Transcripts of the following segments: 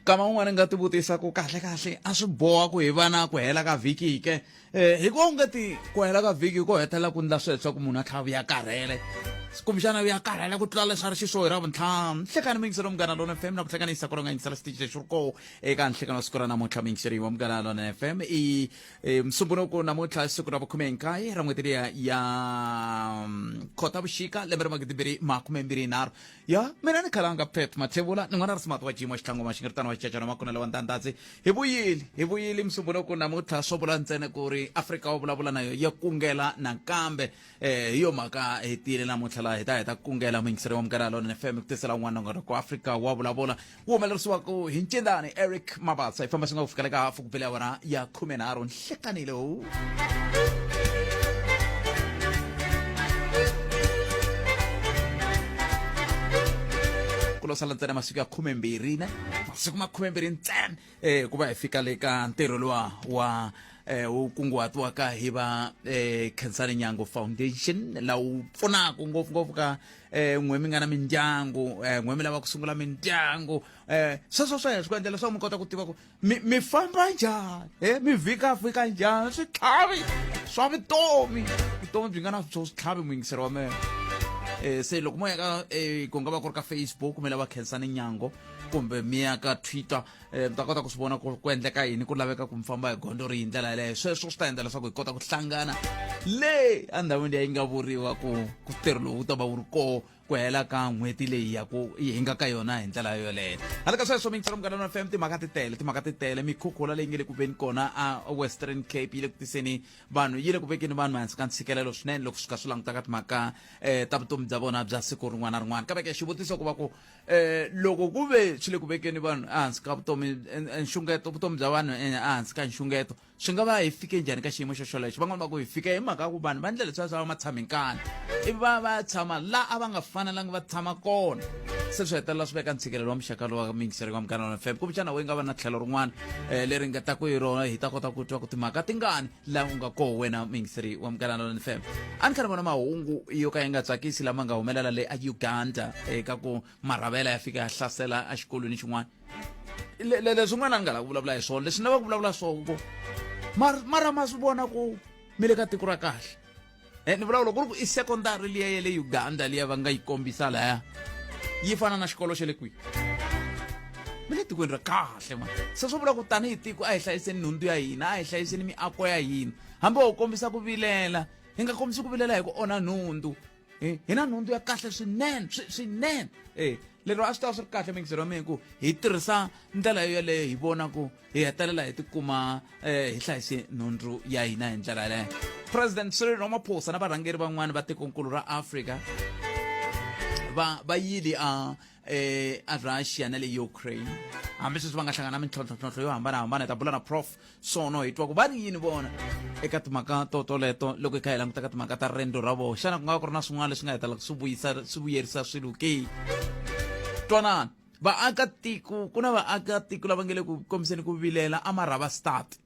Nkama wun'wana ni nga tivutisa ku kahle-kahle a swi boha ku hi va na ku hela ka vhiki ke? Hikuva u nge ti ku hela ka vhiki ko hetelela ku ndla sweswo ku munhu a tlhela a vuya karhele kumbexana vuya karhele ku tlula leswi a ri xiswo hi Ravuntlhanu. Nhlekani muyingiseri wa Munghana Lona FM na ku hlekanisa ku ri nga yingisela xitichi lexi ri koho eka nhlekani wa siku ra namuntlha muyingiseri wa Munghana Lona FM i Musumbhunuku namuntlha siku ra vukhume-nkaye ra n'hweti liya ya Khotavuxika lembe ra magidimbirhi makume mbirhi nharhu. Ya mina ni khalanga Pet Mathebula ni n'wana ri smart wa Jimo Xitlangoma xingiritano wa Xicacana Makunela wa Ndandadzi. Hi vuyile hi vuyile Musumbhunuku namuntlha swo vula ntsena ku ri Afrika wa vulavula na yo ya kungela nakambe. Hi yo mhaka hi tile namuntlha laha hi ta hi ta kungela muyingiseri wa Munghana Lonene FM ku tisela un'wana nongonoko Afrika wa vulavula wu humelerisiwaka hi Ncindani Eric Mabasa. Hi famba swi nga ku fikela ka hafu ku bele awara ya 13 nhlekani lowu. Ku lo sala ntsena masiku ya 12 ne masiku ma 12 ntsena ku va hi fika le ka ntirho luwa wa wu kunguhatiwaka hi va Khensani Nyango Foundation lawu pfunaka ngopfungopfu ka n'we mi nga na mindyangu n'we mi lava ku sungula mindyangu sweswo sweswo ku endlela leswaku mi kota ku tiva ku mi mi famba njhani mi vhika fika njhani switlhavi swa vutomi vutomi byi nga na swo switlhavi muyingiseri wa mina se loko mo ya ka ku nga va ku ri ka Facebook mi lava Khensani Nyango kumbe mi ya ka Twitter mi ta kota ku swi vona ku ku endleka yini ku laveka ku mi famba hi gondzo ri hi ndlela yeleyo sweswo swi ta endla leswaku hi kota ku hlangana le endhawini leyi nga vuriwa ku ku ntirho lowu wu ta va wu ri koho ku hela ka n'hweti leyi ya ku hi nga ka yona hi ndlela yoleyo. Hala ka sweswo miyingiselo Munghana Lonene FM timhaka ti tele timhaka ti tele mikhukhula leyi nge le ku veni kona a Western Cape yi le ku tiseni vanhu yi le ku vekeni vanhu hansi ka ntshikelelo swinene loko swi ka swi languta ka timhaka ta vutomi bya vona bya siku rin'wana na rin'wana kambe ke xivutiso ku va ku loko ku ve swi le ku vekeni vanhu ehansi ka vutomi nxungeto vutomi bya vanhu ehansi ka nxungeto swi nga va hi fike njhani ka xiyimo xo xolexo van'wani va ku hi fike hi mhaka ya ku vanhu va ndlela leswiya swa matshamikani ivi va va tshama la a va nga fanelanga va tshama kona se swi hetelela swi veka ntshikelelo wa muxaka lowa miyingiseri wa Munghana Lonene FM kumbexana we nga va na tlhelo rin'wana leri nga ta ku hi rona hi ta kota ku twa ku timhaka tingani laha u nga koho wena muyingiseri wa Munghana Lonene FM a ni kha ni vona mahungu yo ka ya nga tsakisi lama nga humelela le a Uganda eka ku marhavela ya fika ya hlasela exikolweni xin'wana leswin'wana a ni nga lavi ku vulavula hi swona leswi ni lavaka ku vulavula swona ku mara ma swi vona ku mi le ka tiko ra kahle ni vulavula ku ri ku i secondary liya ya le Uganda liya va nga yi kombisa laya yi fana na xikolo xa le kwihi mi le tikweni ra kahle ma se swo vula ku tanihi tiko a hi hlayiseni nhundzu ya hina a hi hlayiseni miako ya hina hambi ho kombisa ku vilela hi nga kombisi ku vilela hi ku onha nhundzu hi na nhundzu ya kahle swinene swinene lero a swi ta va swi ri kahle miyingiselo wa mina ku hi tirhisa ndlela yo yeleyo hi vona ku hi hetelela hi tikuma hi hlayise nhundzu ya hina hi ndlela yaleyo. President Cyril Ramaphosa na varhangeri van'wana va tikonkulu ra Afrika va va yile a a Russia na le Ukraine hambi sweswi va nga hlangana na mintlhontlhontlhontlho yo hambanahambana hi ta bula na Prof Sono hi twa ku va ri yini vona eka timhaka to toleto loko hi kha hi languta ka timhaka ta riendzo ra vona xana ku nga va ku ri na swin'wana leswi nga hetelelaka swi vuyisa swi vuyerisa swilo ke twanana vaakatiko ku na vaakatiko lava nge le ku kombiseni ku vilela amarabastad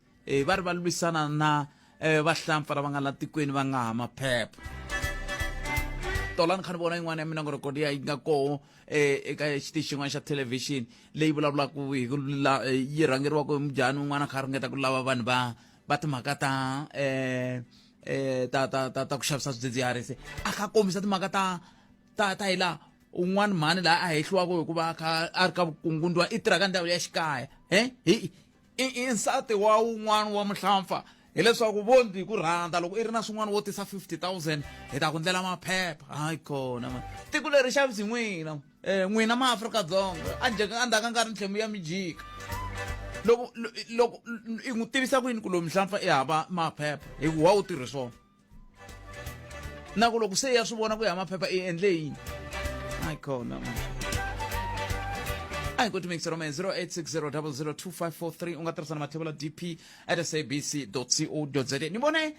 va ri va lwisana na vahlampfa lava nga la tikweni va nga ha maphepha tolani kha ni vona yin'wana ya minongonoko liya yi nga koho eka xitichi xin'wana xa thelevhixini leyi vulavulaka hi ku yi rhangeriwaka hi mujhani un'wana a kha a ringeta ku lava vanhu va va timhaka ta ta ta ta ta ku xavisa swidzidziharisi a kha a kombisa timhaka ta ta ta hi laha un'wana mhani laha a hehliwaka hi ku va a kha a ri ka vukungundwa i tirha ka ndhawu ya xikaya hi i nsati wa wun'wana wa muhlampfa hileswaku vo ndzi ku rhandza loko i ri na swin'wana wo tisa 50000 hi ta ku ndlela maphepha hayi kona ma tiko leri xavisi n'wina n'wina ma Afrika-Dzonga a njhe endzhaku ka nkarhi ntlhemu ya mi jika loko loko i n'wi tivisa ku yini ku loyi muhlampfa i hava maphepha hi ku wa wu tirhi swona na ku loko se ya swi vona ku ya maphepha i endle yini hayi khona a hi koti mixer roma 0860002543 u nga tirhisa na mathevula dp at sabc co za ni vone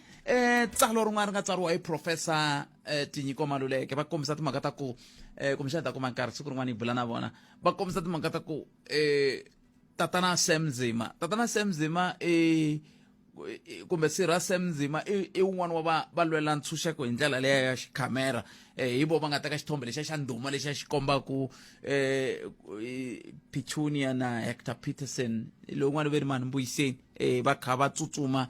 tsalo rin'wana ri nga tsariwa hi professor Tinyiko Maluleke va kombisa timhaka ta ku kumbexana ta kuma nkarhi siku rin'wana hi bula na vona va kombisa timhaka ta ku tatana Sam Nzima tatana Sam Nzima i kumbe sirha Sam Nzima i wun'wana wa va va lwela ntshunxeko hi ndlela leya ya xikhamera. Hi vo va nga teka xithombe lexiya xa ndhuma lexiya xi kombaku Petunia na Hector Peterson, lowun'wana ve ri mani, Mbuyiseni, va kha va tsutsuma,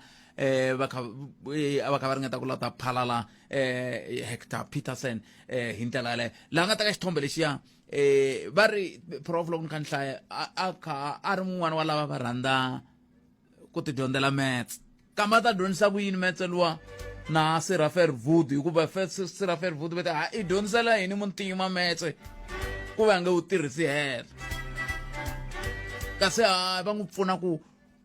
va kha a va kha va ringeta ku la ta phalala Hector Peterson hi ndlela yaleyo. Laha nga teka xithombe lexiya, va ri prof, loko ni kha ni hlaya, a kha a ri mun'wana wa lava va rhandza ku ti dyondzela metse, kambe a ta dyondzisa ku yini metse luwa na Sir Verwoerd? Hikuva Sir Verwoerd va ta ha i dyondzisela yini muntima metse ku va nge wu tirhisi hela, kasi ha va n'wi pfuna ku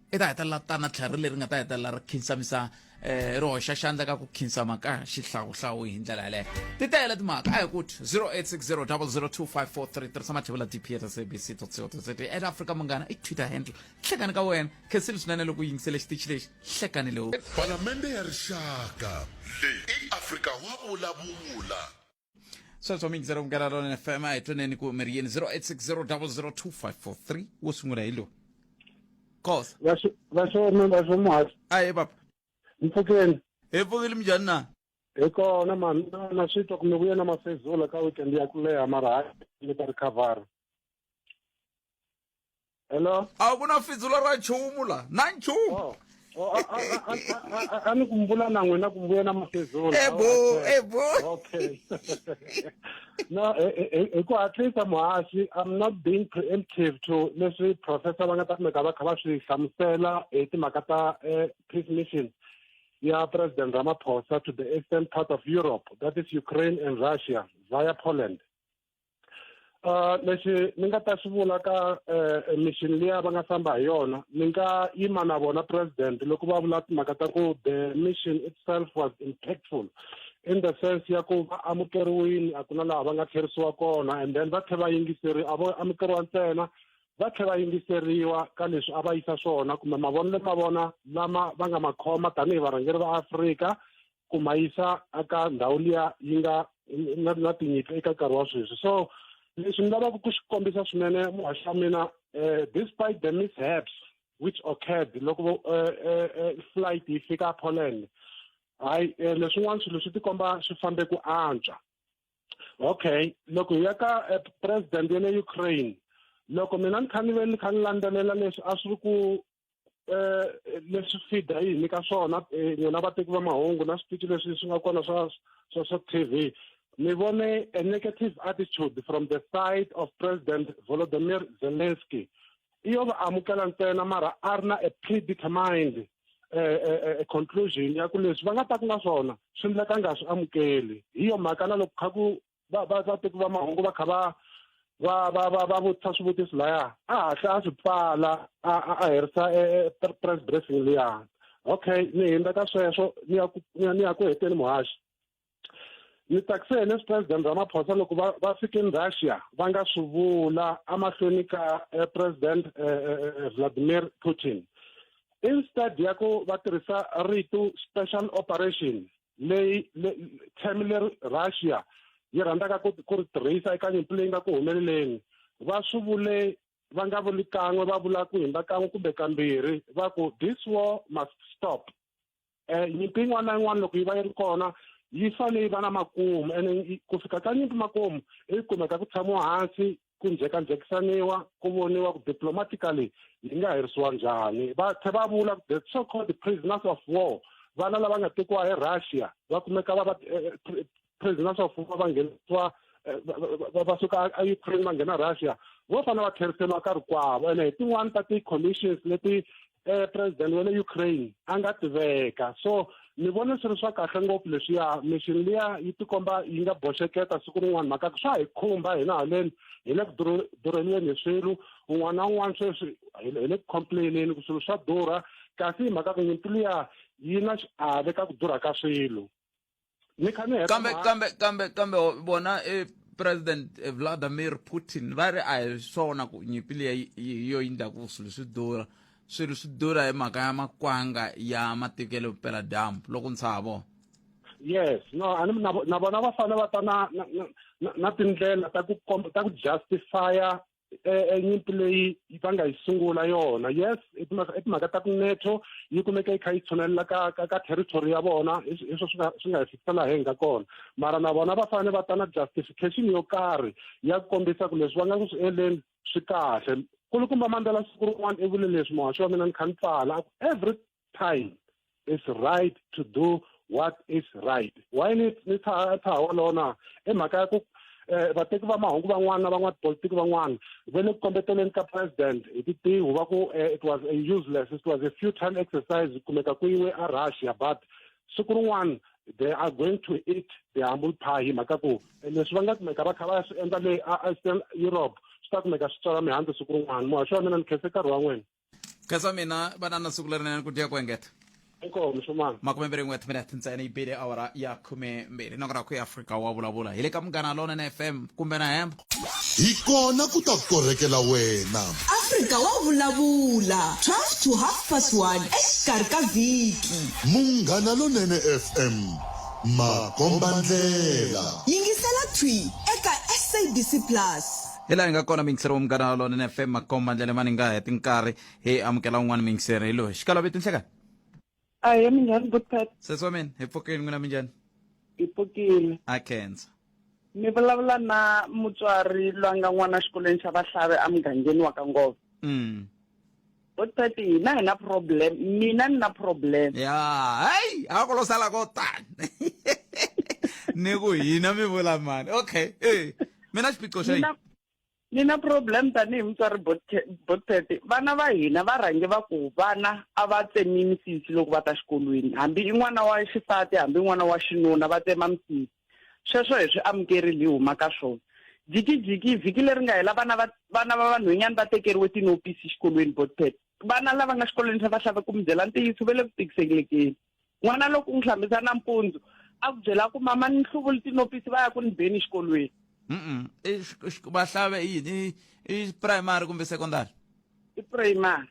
i ta hetelela tana tlhari leri nga ta hetelela ri khinsamisa, ri hoxa xandla ka ku khinsama ka xihlawuhlawu hi ndlela yaleyo. Ti tele timhaka, a hi ku 0860 002543, tirhisa mathevula dp at sabc co za, at Afrika Munghana i Twitter handle. Hlekani ka wena, khensile swinene loko u yingisele xitichi lexi hlekani lowu. Palamende ya Rixaka. Leyi i Afrika wa vulavula. Sweswo mi yingisela Munghana Lona FM, a hi twaneni ku mi ri yini. 0860 002543, wo sungula hi lowu, Khosa. Vaxo vaxo muhaxi. Aye papa. Mpfukeni. Hi pfukile, minjhani na? Hi kona mani, na swi twa kumbe ku ye na mafezula ka weekend ya ku leha, mara hayi, ni ta recover. Hello? A ku na fizula ra nchumu la na nchumu. Oh. Oh, a ni kumbula na n'wina ku vuya na mafezula. Ebo ebo. Okay, no, hi ku hatlisa muhaxi, I'm not being preemptive to leswi professor va nga ta kumeka va kha va swi hlamusela hi timhaka ta peace mission ya President Ramaphosa to the eastern part of Europe, that is Ukraine and Russia via Poland. Lexi ni nga ta xi vula ka mission liya va nga famba hi yona, ni nga yima na vona president loko va vula timhaka ta ku the mission itself was impactful in the sense ya ku va amukeriwini, a ku na laha va nga tlherisiwa kona, and then va tlhe va yingiseriwa. A vo amukeriwa ntsena, va tlhe va yingiseriwa ka leswi a va yisa swona kumbe mavonelo ma vona lama va nga ma khoma tanihi varhangeri va Afrika ku ma yisa eka ndhawu liya yi nga na tinyimpi eka nkarhi wa sweswi. So leswi ni lavaka ku xi kombisa swinene, muhaxi wa mina, despite the mishaps which occurred loko flight yi fika Poland, hayi, leswin'wana swilo swi tikomba swi fambe ku antswa. Okay, loko hi ya ka president ya le Ukraine, loko mina ni kha ni ve ni kha ni landzelela leswi a swi ri ku leswi FIDA yi hi nyika swona, n'wina vateki va mahungu na switichi leswi swi nga kona swa TV, ni vone a negative attitude from the side of President Volodymyr Zelensky. I yo va amukela ntsena, mara a ri na a predetermined conclusion ya ku leswi va nga ta ku na swona swi endleka nga swi amukeli. Hi yo mhaka na loko kha ku va va vateki va mahungu va kha va vutisa swivutiso laya, a hatla a swi pfala, a herisa press briefing liya. Okay, ni hindza ka sweswo, ni ya ku heteni, muhaxi. Ni tsakise hi leswi President Ramaphosa loko va fikini Russia va nga swi vula amahlweni ka President Vladimir Putin. Instead ya ku va tirhisa rito special operation, leyi term leri Russia yi rhandzaka ku ri tirhisa eka nyimpi leyi nga ku humeleleni, va swi vule, va nga vuli kan'we, va vula ku hindza kan'we kumbe kambirhi, va ku this war must stop. Nyimpi yin'wana na yin'wana loko yi va yi ri kona yi fanele yi va na makumu, ene ku fika ka nyimpi makumu i kumeka ku tshamiwa hansi, ku njhekanjhekisaniwa, ku voniwa ku diplomatically yi nga herisiwa njhani. Va tlhe va vula the so called prisoners of war, vana lava nga tekiwa hi Russia, va kumeka va va prisoners of war, va nghenisiwa, va suka a Ukraine va nghena Russia, vo fanele va tlheriseriwa ka rikwavo. Ene hi tin'wani ta ti-conditions leti president wa le Ukraine a nga ti veka. So ni vone swi ri swa kahle ngopfu leswiya. Mission liya yi tikomba yi nga boxeketa siku rin'wana, mhaka swa hi khumba hina haleni, hi le ku durheliweni hi swilo un'wana na un'wana sweswi, hi le ku complaineni ku swilo swa durha, kasi hi mhaka ku nyimpi liya yi na xiave ka ku durha ka swilo. Ni kha ni heta. Kambe vona President Vladimir Putin va ri a hi swona ku nyimpi liya hi yo yi endlaku swilo swi durha. Swilo swi durha hi mhaka ya makwanga ya matiko ya le vupeladyambu loko ntshaha vona. Yes, no, a ni na vona va fanele va ta na tindlela ta ku justifya. Nyimpi leyi va nga yi sungula yona, yes, i timhaka ta ku NATO yi kumeka yi kha yi tshunelela ka territory ya vona, hi swo swi nga hi fikisa laha hi nga kona. Mara na vona va fanele va ta na justification yo karhi ya ku kombisa ku leswi va nga ku swi endleni swi kahle. Kulukumba Mandela siku rin'wana i vule leswi, muhaxi wa mina, ni kha ni pfala, a ku, "Every time it's right to do what is right." Why ni tshaha wolowo na? I mhaka ya ku vateki va mahungu van'wana na van'watipolitiki van'wana va le ku kombeteleni ka president hi titihu va ku it was a useless, it was a futile exercise kumeka ku yiwe a Russia, but siku rin'wana they are going to eat the humble pie, hi mhaka ku leswi va nga kumeka va kha va swi endla le a Eastern Europe swi ta kumeka swi tswala mihandzu siku rin'wana. Muhaxi wa mina, ni khense nkarhi wa n'wina. Khensa mina vana na siku lerinene ku dya ku engeta. Inkomu xumana. 21 timinete ntsena yi bile awara ya 12 nakona ku Afrika wa vulavula hi le ka Munghana Lonene FM kumbe na hemba. Hi kona ku ta korhekela wena. Afrika wa vulavula 12 to half past 1 exikarhi ka vhiki. Munghana Lonene FM, makombandlela. Yingisela thwi eka SABC Plus. Hi laha hi nga kona miyingiseri wa Munghana Lonene FM, makombandlela mani nga heti nkarhi hi amukela un'wana miyingiseri hi loyi xikalo vito nhlekani. Ahee, minjhani Butpat? Sesi wa mina, hi pfukile, n'wina minjhani? Hi pfukile. A khensa. Mi vulavula na mutswari loyi a nga n'wana xikolweni xa Vahlave emugangeni wa ka Ngove. Butpat, hina hi na problem, mina ni na problem. Ya hayi, a ku lo sala ko tani ni ku hina mi vula mani? Okay, mina xiphiqo xa yini? Ni na problem tanihi mutswari Botpet. Vana va hina va rhange va ku vana a va tsemi misisi loko va ta xikolweni, hambi i n'wana wa xisati hambi n'wana wa xinuna va tsema misisi. Sweswo hi swi amukerile, hi huma ka swona. Jikijiki vhiki leri nga hela vana va vanhwanyana va tekeriwe tinopisi xikolweni Botpet. Vana lava nga xikolweni xa Vahlave, ku mi byela ntiyiso, va le ku tikiselekeni. N'wana loko u n'wi hlambisa nampundzu a ku byela ku, "Mama, ni hluvuli tinopisi, va ya ku ni beni xikolweni." I Vahlave i yini? I primary kumbe secondary? I primary.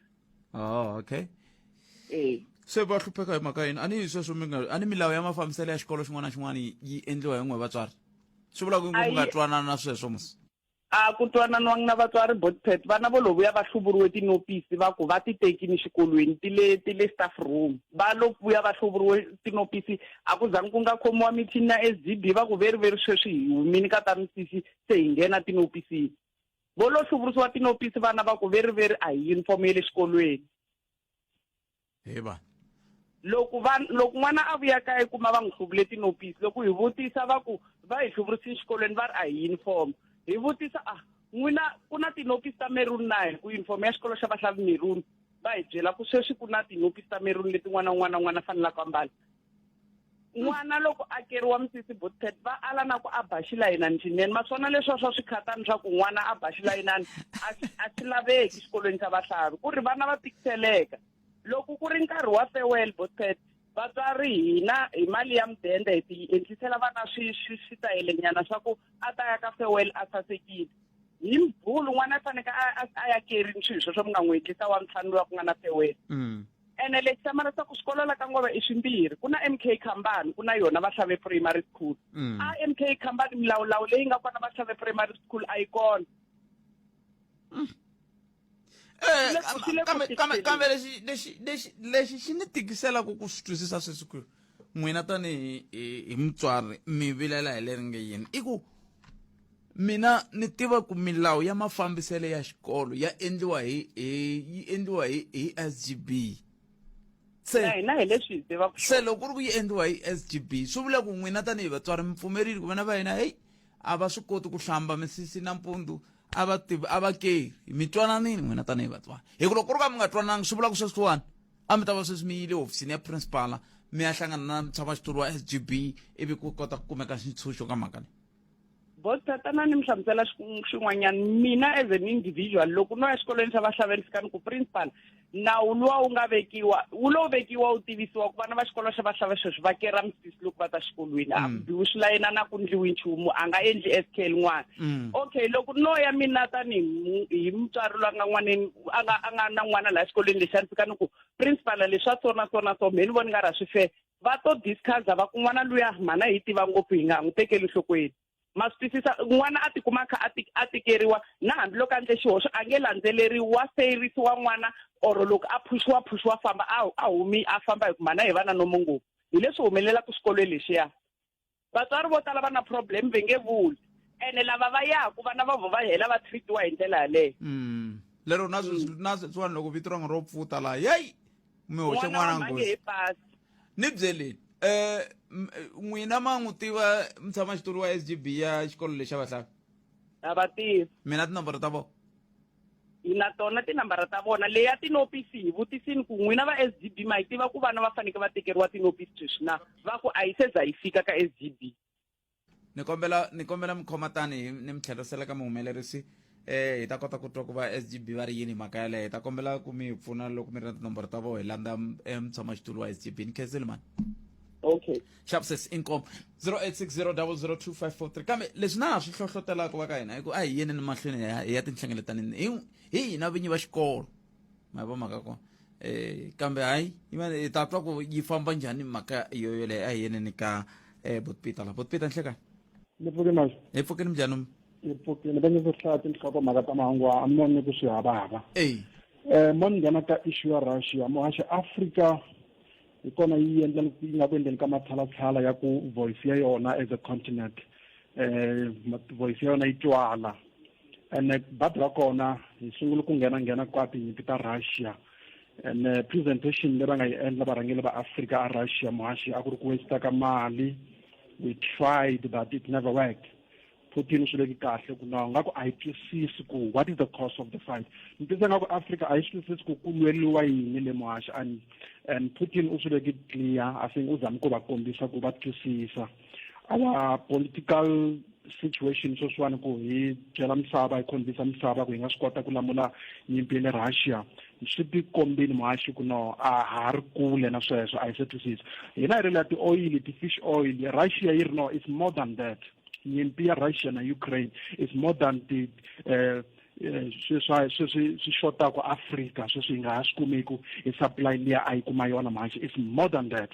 Oh, okay. Eh. Se va hlupheka hi mhaka yini? A ni sweswo mi nga a ni milawu ya mafambiselo ya xikolo xin'wana na xin'wana yi endliwa hi n'we vatswari, swi vula ku mi nga twanana na sweswo musi? A ku twananiwangi na vatswari Botpet. Vana vo lo vuya va hluvuriwe tinopisi, va ku va ti tekini xikolweni, ti le staff room. Va lo vuya va hluvuriwe tinopisi, a ku zangi ku nga khomiwa meeting na SGB va ku veri veri sweswi hi humini ka ta misisi, se hi nghena tinopisini. Vo lo hluvurisiwa tinopisi vana, va ku veri veri a hi uniform ya le xikolweni. He va. Loko n'wana a vuya kaya kuma va n'wi hluvule tinopisi, loko hi vutisa va ku va hi hluvurisini xikolweni, va ri a hi uniform. Hi vutisa, a n'wina ku na tinopisi ta maroon na hi ku uniform ya xikolo xa Vahlavi maroon? Va hi byela ku sweswi ku na tinopisi ta maroon leti n'wana un'wana na un'wana a fanelaka ambala. N'wana loko a keriwa misisi Botpet, va ala na ku a ba xilayinani xinene. Maswona leswiya swa swikhatani swa ku n'wana a ba xilayinani a swi laveki xikolweni xa Vahlavi, ku ri vana va tikiseleka. Loko ku ri nkarhi wa farewell Botpet, vatswari hina hi mali ya mudende hi ti endlisela vana switayelenyana swa ku a ta ya ka farewell a sasekile. Hi mbhulu n'wana a faneke a ya kerini swilo sweswo mi nga n'wi endlisa wa ntlhanu luwa ku nga na farewell. Ene lexi hlamarisaka ku swikolo la ka Ngove i swimbirhi, ku na MK Khambani, ku na yona Vahlave Primary School. A MK Khambani milawulawu leyi nga kona Vahlave Primary School a yi kona. Swi le ku Kambe tikiseleni. Kambe lexi xi ni tikiselaka ku swi twisisa sweswi ku n'wina tanihi hi mutswari mi vilela hi leri nge yini, i ku mina ni tiva ku milawu ya mafambiselo ya xikolo ya endliwa hi yi endliwa hi SGB. Se Na hina hi leswi hi tivaka. Se loko ku ri ku yi endliwa hi SGB, swi vula ku n'wina tanihi vatswari mi pfumerile ku vana va hina heyi a va swi koti ku hlamba misisi nampundzu, a va tivi, a va keri. Mi twananini n'wina tanihi vatswari? Hi ku loko ku ri ka mi nga twanangi, swi vula ku sweswiwani a mi ta va sweswi mi yile hofisini ya principala, mi ya hlangana na mutshamaxitulu wa SGB, ivi ku kota ku kumeka xitshunxo ka mhaka leyi. Bot, tatana, ni mi hlamusela xin'wanyana. Mina as an individual, loko no ya xikolweni xa Vahlave, ni fika ni ku, "Principal, nawu luwa wu nga vekiwa wu lo vekiwa, wu tivisiwa ku vana va xikolo xa Vahlave sweswi va kera misisi loko va ta xikolweni, a ku biwi swilayina na ku ndliwi nchumu, a nga endli SK n'wana." Okay, loko no ya mina tanihi hi mutswari loyi a nga n'waneni, a nga na n'wana laha xikolweni lexi, a ni fika ni ku, "Principal, leswa so na so na so, mhe ni voni nga ri a swi fair," va to discussa va ku n'wana luya mhana hi tiva ngopfu, hi nga ha n'wi tekeli enhlokweni. Ma swi twisisa? N'wana a tikuma a kha a a tikeriwa na hambiloko a endle xihoxo a nge landzeleriwi, wa feyirisiwa n'wana or loko a phuxiwa phuxiwa famba a a humi a famba hi ku mhana hi va na nomo ngopfu. Hi leswi humelelaka swikolweni leswiya. Vatswari vo tala va na problem ve nge vuli ene lava va yaku vana va vo va hela va treatiwa hi ndlela yaleyo. Lero na sweswi na sweswiwani loko vito ra n'wina ro pfuta laha yeyi mi hoxe N'wana n'wana wa mhange nghozi. hi pasi. Ni byeleni n'wina ma n'wi tiva mutshamaxitulu wa SGB ya xikolo lexi xa Vahlavi? Ha va tivi. Mina tinomboro ta vona. Hi na tona tinambara ta vona. Leya tinopisi hi vutisini ku n'wina va SGB ma yi tiva ku vana va fanekele va tekeriwa tinopisi sweswi na? Va ku a yi se za yi fika ka SGB. Ni kombela ni kombela mi khoma tani ni mi tlherisela ka muhumelerisi hi ta kota ku twa ku va SGB va ri yini hi mhaka yaleyo. Hi ta kombela ku mi pfuna loko mi ri na tinomboro ta vona hi landza mutshamaxitulu wa SGB. Ni khensile mani. Okay. Sharp sis inkomo 0860002543 kambe leswi na ha swi hlohlotelaka va ka hina i ku a hi yeneni mahlweni hi ya tinhlengeletanini hi hi hina vinyi va xikolo ma vo mhaka kona kambe hayi hi ta twa ku yi famba njhani mhaka yo yoleyo a hi yeneni ka botpita la botpita nhlekani ni pfuke na hi pfukeni njhani hi pfukeni va nge ku hlaya tinhlokomhaka ta mahungu a ni voni ku swi havahava eyi mo ni nghena ka issue ya Russia muhaxi Africa hi kona yi endla yi nga ku endleni ka matshalatshala ya ku voice ya yona as a continent voice ya yona yi twala ene badi ra kona hi sungule ku nghena nghena kwa tinyimpi ta Russia ene presentation leyi va nga yi endla varhangeri va Afrika a Russia muhaxi a ku ri ku waste ka mali. We tried but it never worked. Putin swi veki kahle ku na nga ku a yi twisisi ku what is the cause of the fight. Ni twisisa nga ku Africa a yi swi twisisi ku ku lweriwa yini le muhaxi and Putin u swi veki clear. I think u zame ku va kombisa ku va twisisa our political situation sweswiwani ku hi byela misava hi convince misava ku hi nga swi kota ku lamula nyimpi ya le Russia swi ti kombile muhaxi ku no a ha ri kule na sweswo a hi se twisisa hina hi ri la ti-oil ti-fish oil Russia yi ri no it's more than that. Nyimpi ya Russia na Ukraine is more than the sweswi sweswi swi xotaka Africa sweswi hi nga ha swi kumiku hi supply liya a yi kuma yona muhaxi it's more than that.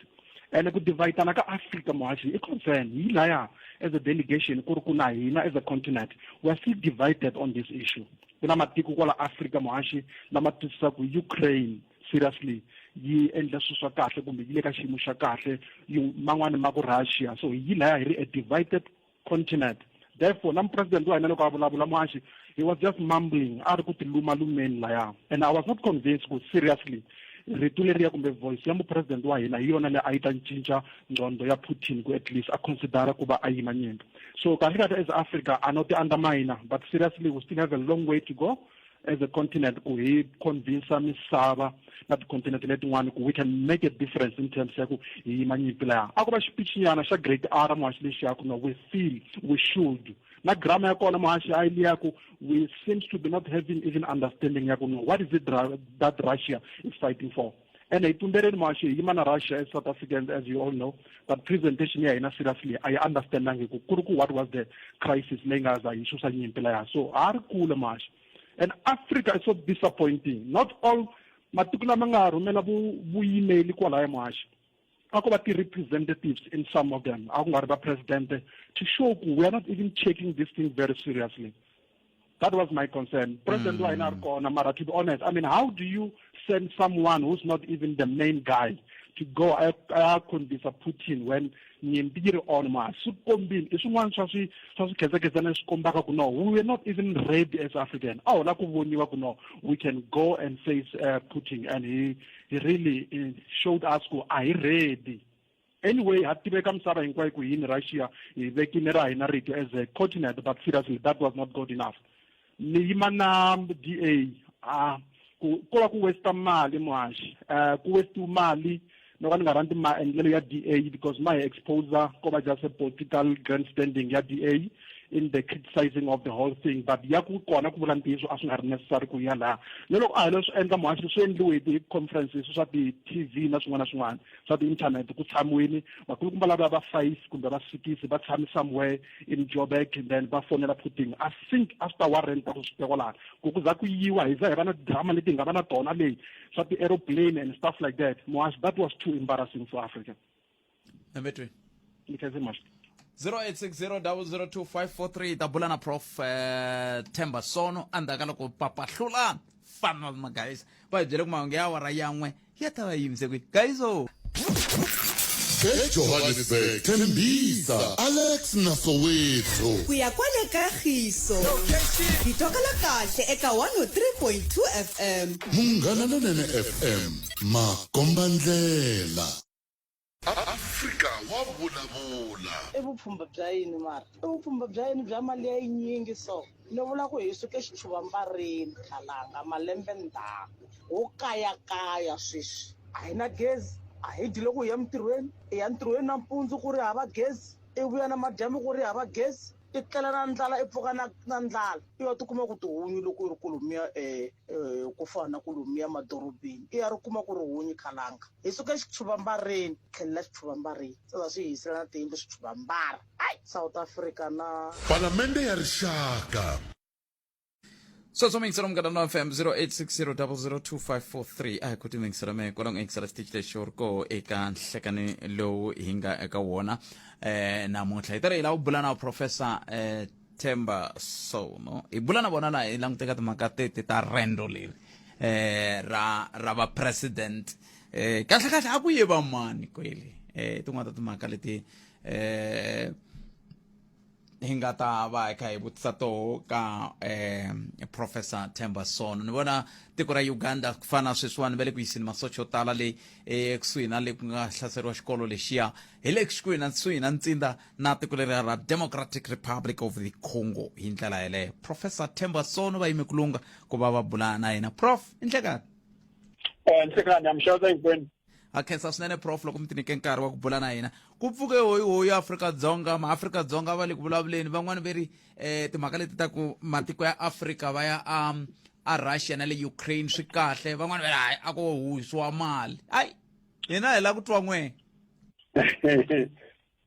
Ene ku dividana ka Africa muhaxi i concern yi laya as a delegation ku ri ku na hina as a continent we are still divided on this issue. Ku na matiko kwala Africa muhaxi lama twisisaka Ukraine seriously yi endla swilo swa kahle kumbe yi le ka xiyimo xa kahle man'wani ma ku Russia so hi laya hi ri a divided continent. Therefore na president wa hina loko a vulavula muhaxi he was just mumbling a ri ku tilumalumeni laya and I was not convinced ku seriously rito leriya kumbe voice ya mupresident wa hina hi yona leyi a yi ta cinca nqondo ya Putin ku at least a considera ku va a yima nyimpi. So kahle kahle as Africa a no ti undermine but seriously we still have a long way to go as a continent ku hi convince misava na ti-continent letin'wana ku we can make a difference in terms ya ku hi yima nyimpi laya. A ku va xipichinyana xa great R muhaxi lexiya ku no we feel we should na grammar ya kona muhaxi a yi liya ku we seems to be not having even understanding ya ku no what is it that Russia is fighting for. And hi tumbeleni muhaxi hi yima na Russia as South Africans as you all know but presentation ya hina seriously a yi understandangi ku ku ri ku what was the crisis leyi nga za yi susa nyimpi laya. So ha ri kule muhaxi. And Africa is so disappointing. Not all matiko lama nga rhumela vuyimeli kwalaya muhaxi a ko va ti-representatives in some of them a ku nga ri va president to show ku we are not even taking this thing very seriously. That was my concern. President wa hina a ri kona mara to be honest I mean how do you send someone who's not even the main guy to go a ya convince Putin when nyimpi yi ri on muhaxi swi kombile i swin'wana swa swi swa swikhedzekhedzana leswi kombaka ku no we were not even ready as African a ho la ku voniwa ku no we can go and face Putin and he really showed us ku a hi ready. Anyway ha tiveka misava hinkwayo ku yini Russia hi vekile ra hina rito as a continent but seriously that was not good enough. Ni yima na DA a ku ko va ku waste mali muhaxi ku waste mali no ka ni nga rhandzi maendlelo ya DA because ma hi exposer ko va just a political grandstanding ya DA in the criticizing of the whole thing but ya ku kona ku vula ntiyiso a swi nga ri necessary ku ya laha ni loko a hi leswi endla muhaxi swi endliwe hi ti-conferences swa ti-T_V na swin'wana na swin'wana swa ti-internet ku tshamiwini vakulukumba lava va 5 kumbe va 6 va tshami somewhere in Joburg and then va fonela Putin. I think a swi ta warrant ku swi teka laha ku ku za ku yiwa hi za hi va na drama leti hi nga va na tona leyi swa ti-aeroplane and stuff like that muhaxi that was too embarrassing for Africa. Number 2. Ni khense muhaxi. 0860002543 ta bula na Prof Themba Sono endzhaku ka loko papahlulana fana magayisa va hi byele ku mahungu ya awara yan'we ya ta va yimise kwihi gayiso. EJohannesburg, Tembisa, Alex na Soweto. Ku ya kwale ka Giso. Hi twakala kahle eka 103.2 FM. Munghana Lonene FM, makombandlela. Afrika wa vulavula. I vupfhumba bya yini mara? I vupfhumba bya yini bya mali ya yinyingi so? Ni vula ku hi suke xichuvambarini khalanga malembe ndzhaku ho kayakaya sweswi a hi na gezi a hi dyi loko hi ya mintirhweni i ya ntirhweni nampundzu ku ri hava gezi i vuya na madyambu ku ri hava gezi i tlela na ndlala i pfuka na na ndlala i ya tikuma ku tihunyi loko i ri kolomiya um ku fana na kolomiya madorobeni i ya ri kuma ku ri hunyi khalanga hi suka xichuvambareni tlhelela xichuvambareni se va swi hisela na tiyindlu swichuvambara ai South Africa na Palamende ya Rixaka. Sweswo mi yingisela Munghana Lonene FM 0860002543 a hi ku ti yingisela me kwalaho yingisela xitichi lexi ri koho eka nhlekani lowu hi nga eka wona namuntlha hi ta ri hi lava ku bula na Professor Themba Sono hi bula na vona laha hi languteka timhaka teti ta rendo leri ra ra va president kahle kahle a ku ye va mani kwele tin'wana ta timhaka leti hi nga ta va hi kha hi vutisa toho ka Professor Themba Sono. Ni vona tiko ra Uganda ku fana na sweswiwani va le ku yiseni masocha yo tala le ekusuhi na le ku nga hlaseriwa xikolo lexiya hi le kusuhi na kusuhi na ntsinda na tiko leri ra Democratic Republic of the Congo hi ndlela yeleyo. Professor Themba Sono va yime ku lunga ku va va bula na yena. Prof, i nhlekani. Nhlekani, amxava hinkwenu. Ha khensa swinene Prof loko mi tinike nkarhi wa ku bula na hina. Ku pfuke hoyihoyi Afrika-Dzonga, maAfrika-Dzonga va le ku vulavuleni, van'wani ve ri timhaka leti ta ku matiko ya Afrika va ya a a Russia na le Ukraine swi kahle, van'wani va ri hayi a ko huhisiwa mali. Hayi hina hi lava ku twa n'we.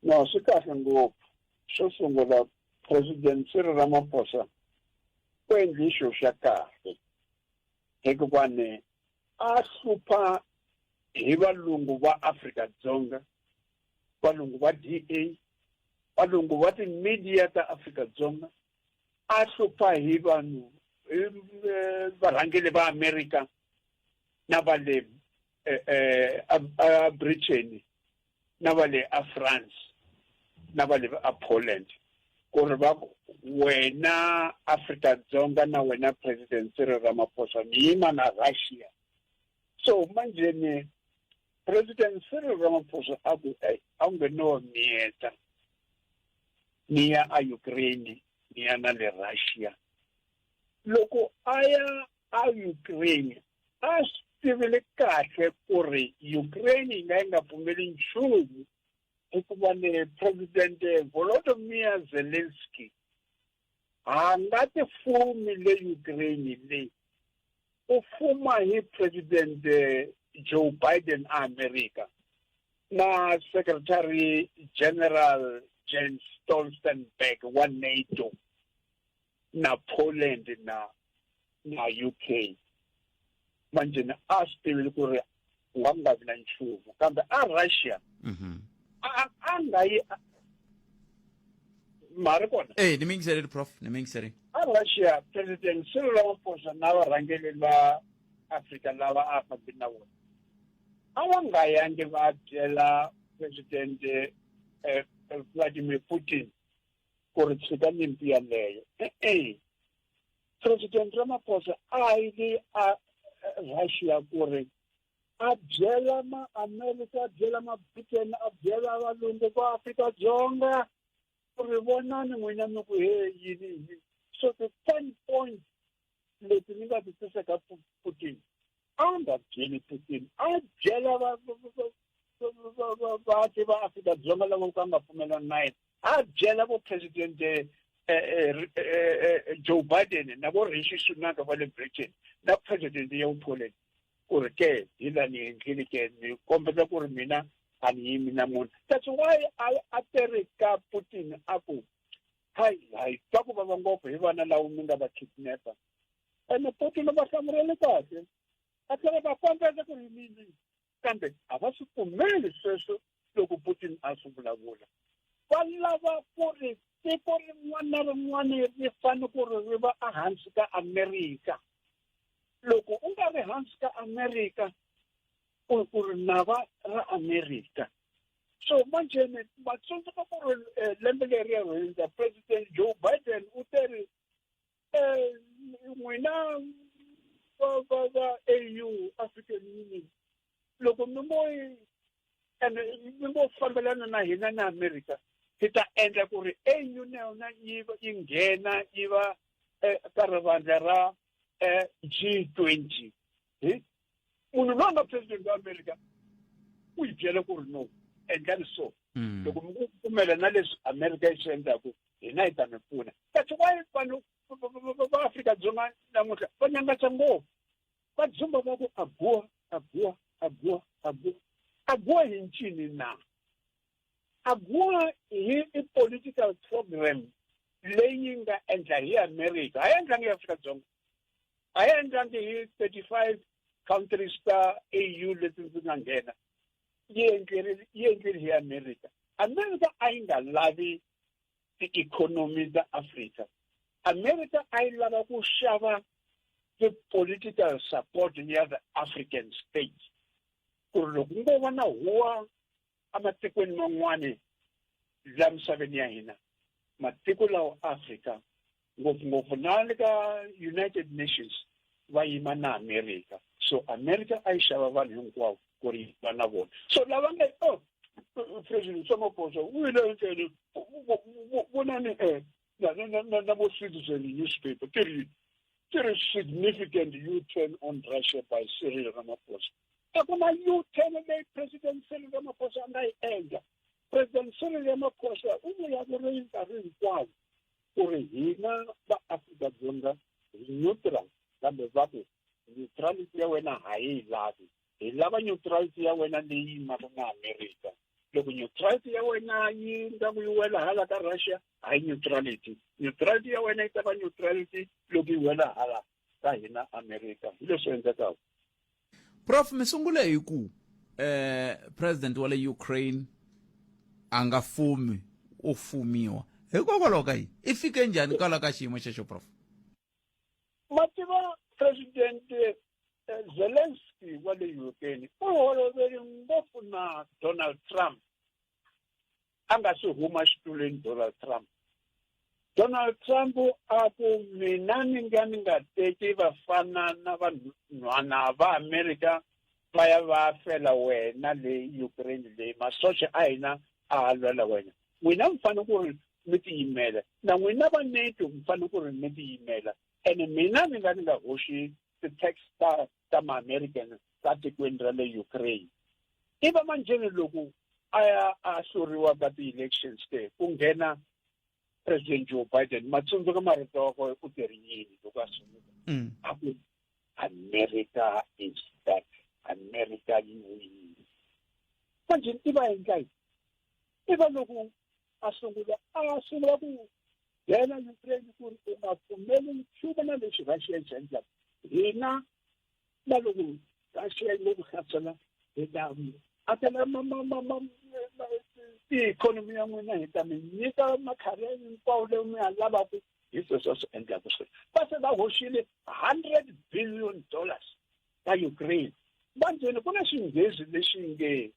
No, swi kahle ngopfu. Xo sungula President Cyril Ramaphosa u endle xilo xa kahle hikuva ni a hlupha hi valungu va Afrika-Dzonga, valungu va DA, valungu va ti-media ta Afrika-Dzonga, a hlupha hi vanhu hi varhangeli va Amerika na va le a Britain na va le a France na va le a Poland ku ri va ku wena Afrika-Dzonga na wena President Cyril Ramaphosa mi yima na Russia. So manjeni President Cyril Ramaphosa a ku a wu nge no miyeta ni ya a Ukraine ni ya na le Russia. Loko a ya a Ukraine a swi tivile kahle ku ri Ukraine yi nga yi nga pfumeli nchumu hikuva ni President Volodymyr Zelensky a nga tifumi le Ukraine leyi u fuma hi President Joe Biden a America na Secretary General Jens Stoltenberg wa NATO na Poland na na UK. Manjeni a swi tivile ku ri ku nga nga vi na nchumu kambe a Russia a nga yi ma ri kona. Eh ni mi yingiserile Prof, ni mi yingiserile. A Russia President Cyril Ramaphosa na varhangeri va Afrika lava a fambi na vona a va nga yangi va byela President Vladimir Putin ku ri tshika nyimpi yaleyo. E-e, President Ramaphosa a yi a Russia ku ri a byela ma-America, a byela ma-Britain, a byela valungu va Afrika-Dzonga ku ri vonani n'wina mi ku he yini yini. So the 10 points leti ni nga ti tisa ka Putin a nga byeli Putin, a byela vaaki va Afrika-Dzonga lava ka nga pfumelani na yena, a byela vo President Joe Biden na vo Rishi Sunak va le Britain na President ya Poland ku ri ke hi la ni endlile ke ni kombeta ku ri mina a ni yimi na munhu. That's why a tere ka Putin a ku hayi hayi twa ku vava ngopfu hi vana lava mi nga va kidnapper. Ene Putin va hlamurele kahle a tlhela va kombeta ku ri mini kambe a va swi pfumeli sweswo loko Putin a swi vulavula. Va lava ku ri tiko rin'wana na rin'wana ri fanele ku ri ri va ehansi ka Amerika. Loko u nga ri hansi ka Amerika u ku ri nava ra Amerika. So manjheni ma tsundzuka ku ri eh, lembe leriya ro hundza President Joe Biden u te ri eh, n'wina va va va AU African Union loko mi ngo ene mi ngo fambelana na hina na America hi ta endla ku ri AU na yona yi yi nghena yi va eh, ka rivandla ra eh, G20 hi munhu loyi a nga president wa America u yi byela ku ri no endlani so mm. loko mi ku pfumela na leswi America yi swi endlaku hina hi ta mi pfuna that's why vanhu va Afrika-Dzonga namuntlha va nyangatsa ngopfu va dzumba va ku aguwa aguwa aguwa aguwa aguwa hi ncini na aguwa hi i political program leyi nga endla hi America a yi endlangi hi Afrika-Dzonga a yi endlangi hi 35 countries ta AU leti ndzi nga nghena yi endlile yi endlile hi America America a yi nga lavi ti-economy ta Africa America a yi lava ku xava ti-political support ya the African states ku ri loko ngo va na huwa ematikweni man'wani la misaveni ya hina matiko lawa Africa ngopfungopfu na le ka United Nations va yima na America so America a yi xava vanhu hinkwavo ku ri va na vona so lava nge oh president Ramaphosa u yile ntsena vonani um na na vo Citizen newspaper ti ri ti ri significant U-turn on Russia by Cyril Ramaphosa a ku na U-turn leyi president Cyril Ramaphosa a nga yi endla president Cyril Ramaphosa u vulavure nkarhi hinkwawo ku ri hina va Afrika-Dzonga hi neutral kambe va ku neutrality ya wena ha yi lavi hi lava neutrality ya wena leyi yimaka na America loko neutrality ya wena yi nga ku yi wela hala ka Russia hayi neutrality neutrality ya wena yi ta va neutrality loko yi wela hala ka hina America hi leswi endlekaka Prof mi sungule hi ku eh president wa le Ukraine a nga fumi u fumiwa hikokwalaho ka yini i fike njhani kwala ka xiyimo xexo prof ma tiva president eh, Zelensky wa le Ukraine u holovele ngopfu na Donald Trump a nga si huma xitulwini Donald Trump Donald Trump a ku mina ni nga ni nga teki vafana na vanhwana va America va ya va fela wena le Ukraine leyi masocha a hina a ha lwela wena n'wina mi fanele ku ri mi tiyimela na n'wina va NATO mi fanele ku ri mi tiyimela ene mina ni nga ni nga hoxi ti-tax ta ta ma-American ta tikweni ra le Ukraine i va manjheni loko a ya a hluriwa ka ti-elections te ku nghena president Joe Biden ma tsundzuka marito wakwe u te ri yini loko a sungula mm. a ku America is back America yi wuyile manje i va endla yini i va loko a sungula a sungula ku byela Ukraine ku ri u nga pfumeli nchumu na lexi Russia yi xi endlaka hina na loko Russia yi ngo ku hlasela hi ta akela ti-economy ya n'wina hi ta mi nyika makhari hinkwawo leyi mi ya lavaka hi sweswo swi endlaka sweswo va se va hoxile hundred billion dollars ka Ukraine manjheni ku na xinghezi lexi nge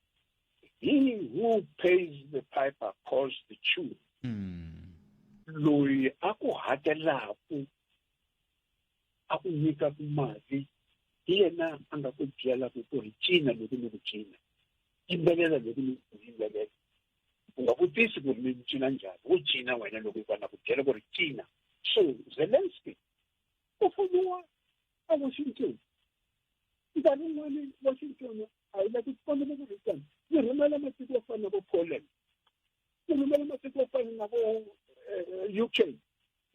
he who pays the piper calls the tune mm. loyi a ku hakelaku a ku nyikaku mali hi yena a nga ku byela ku ku ri cina loko ni ku cina yimbelela loko ni ku yimbelela u nga vutisi ku ri ni cina njhani wo cina wena loko va na ku byela ku ri cina so Zelensky u fumiwa a Washington nkarhi wun'wani Washington a yi lavi ku kombela ku ri yi rhumela matiko yo fana na vo Poland yi rhumela matiko yo fana na vo eh, UK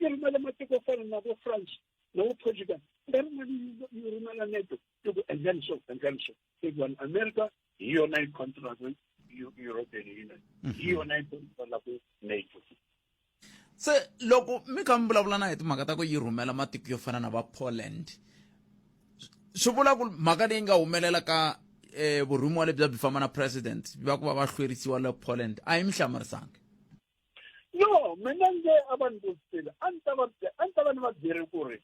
yi rhumela matiko yo fana na vo France na vo Portugal nkarhi wun'wani yi rhumela NATO yi ku endlani so endlani so hikuva America hi yona yi controlaka European Union hi yona yi controlaka NATO se loko mi kha mi vulavula na hi timhaka ta ku yi rhumela matiko yo fana na va Poland swi vula ku mhaka leyi nga humelela ka eh, vurhumiwa lebyi byi famba na president va ku va va hlwerisiwa le Poland a yi mi hlamarisanga No, mina nge a va ni vutisile a ni ta va a ni ta va ni va byele ku ri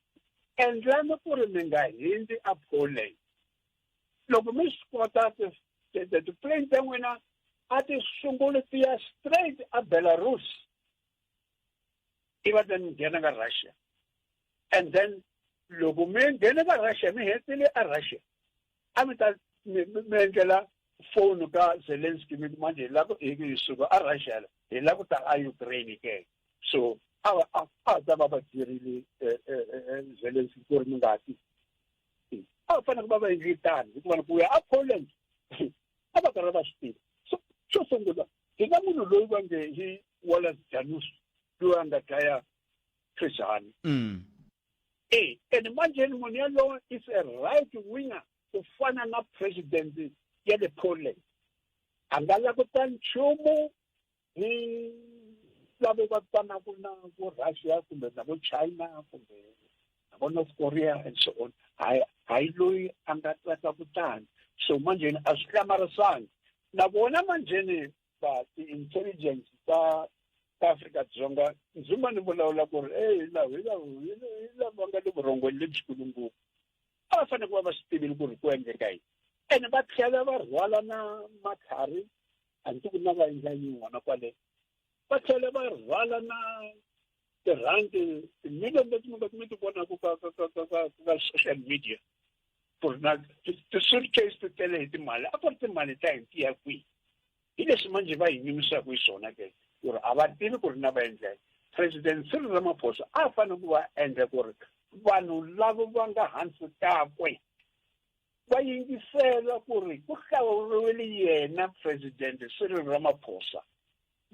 endlani ku ri mi nga hindzi a Poland. Loko mi swi kota ti-plane ta n'wina a ti sunguli ti ya straight a Belarus iva then mi nghena ka Russia and then loko mi nghene ka Russia mi hetile a Russia a mi ta mi endlela foni ka Zelensky mi ku manje hi lava hi suka a Russia hi lava ku ta a Ukraine ke so a a a ta va va byerile eh, eh, eh, Zelensky ku ri mi nga ti a va fanele ku va va endle tano hikuva ku ya a Poland a va karhi va swi tiva so xo sungula hi na munhu loyi va nge hi Wallace Janus loyi a nga dlaya Chris Hani mm. e and manjeni munhu yalowo is a right winger ku fana na president ya le Poland a nga la ku ta nchumu hi lavo va twanaka na vo Russia kumbe na vo China kumbe na vo North Korea and so on hayi hayi loyi a nga tsaka kutani so manjeni a swi hlamarisangi na vona manjeni va ti-intelligence ta ta Afrika-Dzonga ndzuma ni vulavula ku ri eyi lava hi lava hi lava nga le vurhongweni lebyikulu ngopfu a va fanele ku va va swi tivile ku ri ku endleka yini ene va tlhela va rhwala na matlhari a ndzi ku na va endla yin'wana kwale va tlhela va rhwala na tirhandi timiliyoni leti mi nga mi ti vonaka ka ka ka ka ka ka social media ku ri na ti-suitcase ti tele hi timali a ku ri timali ta hi ti ya kwihi hi leswi manjhe va hi nyumisaka hi swona ke ku ri a va tivi ku ri na va endla president Cyril Ramaphosa a fanele ku va endla ku ri vanhu lava va nga hansi kakwe va yingisela ku ri ku hlawuriwile yena president Cyril Ramaphosa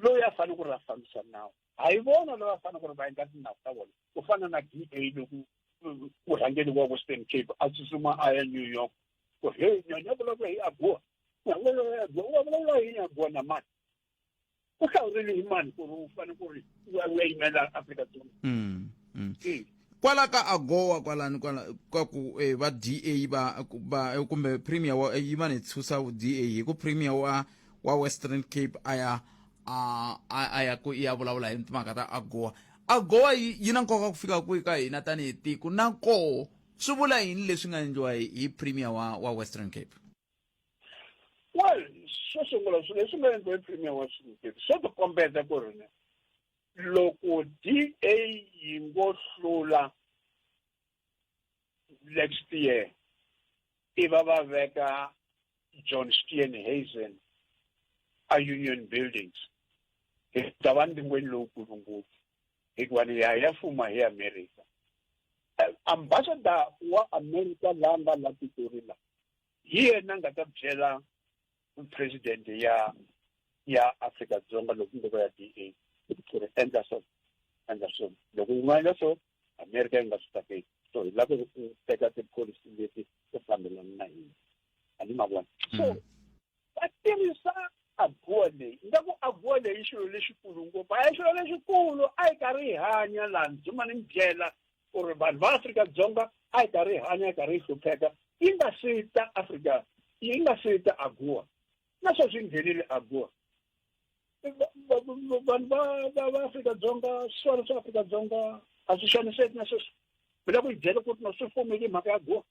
loyi a fanele ku ri a fambisa nawu hayi vona lava fanele ku ri va endla tinawu ta vona ku fana na DA loko murhangeri wa Western Cape a tsutsuma a ya New York ku hey nyanya vulavula hi AGOA wa vulavula hi AGOA na mani u hlawurile hi mani ku ri u fanele ku ri u ya yimela Afrika-Dzonga mm, mm. mm. kwala ka agoa kwalani kwala ka ku eh, va DA va va eh, kumbe premier wa eh, yi va ni tshusa DA hi ku premier wa wa Western Cape a ya a a ya ku ya vulavula hi timhaka ta agoa agoa yi, yi na nkoka ku fika kwihi ka hina tanihi tiko na koho swi vula yini leswi nga endliwa hi premier wa wa Western Cape Well xo sungula swilo leswi nga endliwa hi premier wa Western Cape swo tikombeta ku ri loko DA yi ngo hlula next year iva va veka John Steenhuisen a Union Buildings hi ta va ndzingweni lowukulu ngopfu hikuva ni ya ya fuma hi America ambassador wa America la nga la Pitori la hi yena nga ta byela president ya ya Afrika Dzonga loko ngo va ya DA ku ri endla so endla so loko u nga endla so America yi nga swi tsakeli so hi lava ku teka tipholisi leti to fambelana na hina a ni ma vona so mm. va tirhisa aguwa leyi nga ku aguwa leyi xilo lexikulu ngopfu a hi xilo lexikulu a hi karhi hi hanya laha ndzuma ni mi byela ku ri vanhu va Afrika-Dzonga a hi karhi hi hanya hi karhi hi hlupheka yi nga si ta Afrika yi nga si ta aguwa na sweswi yi nghenile aguwa vanhu va va Afrika-Dzonga swikolo swa Afrika-Dzonga a swi xaniseki na sweswi mi la ku yi byela ku ri na swi fumile hi mhaka ya aguwa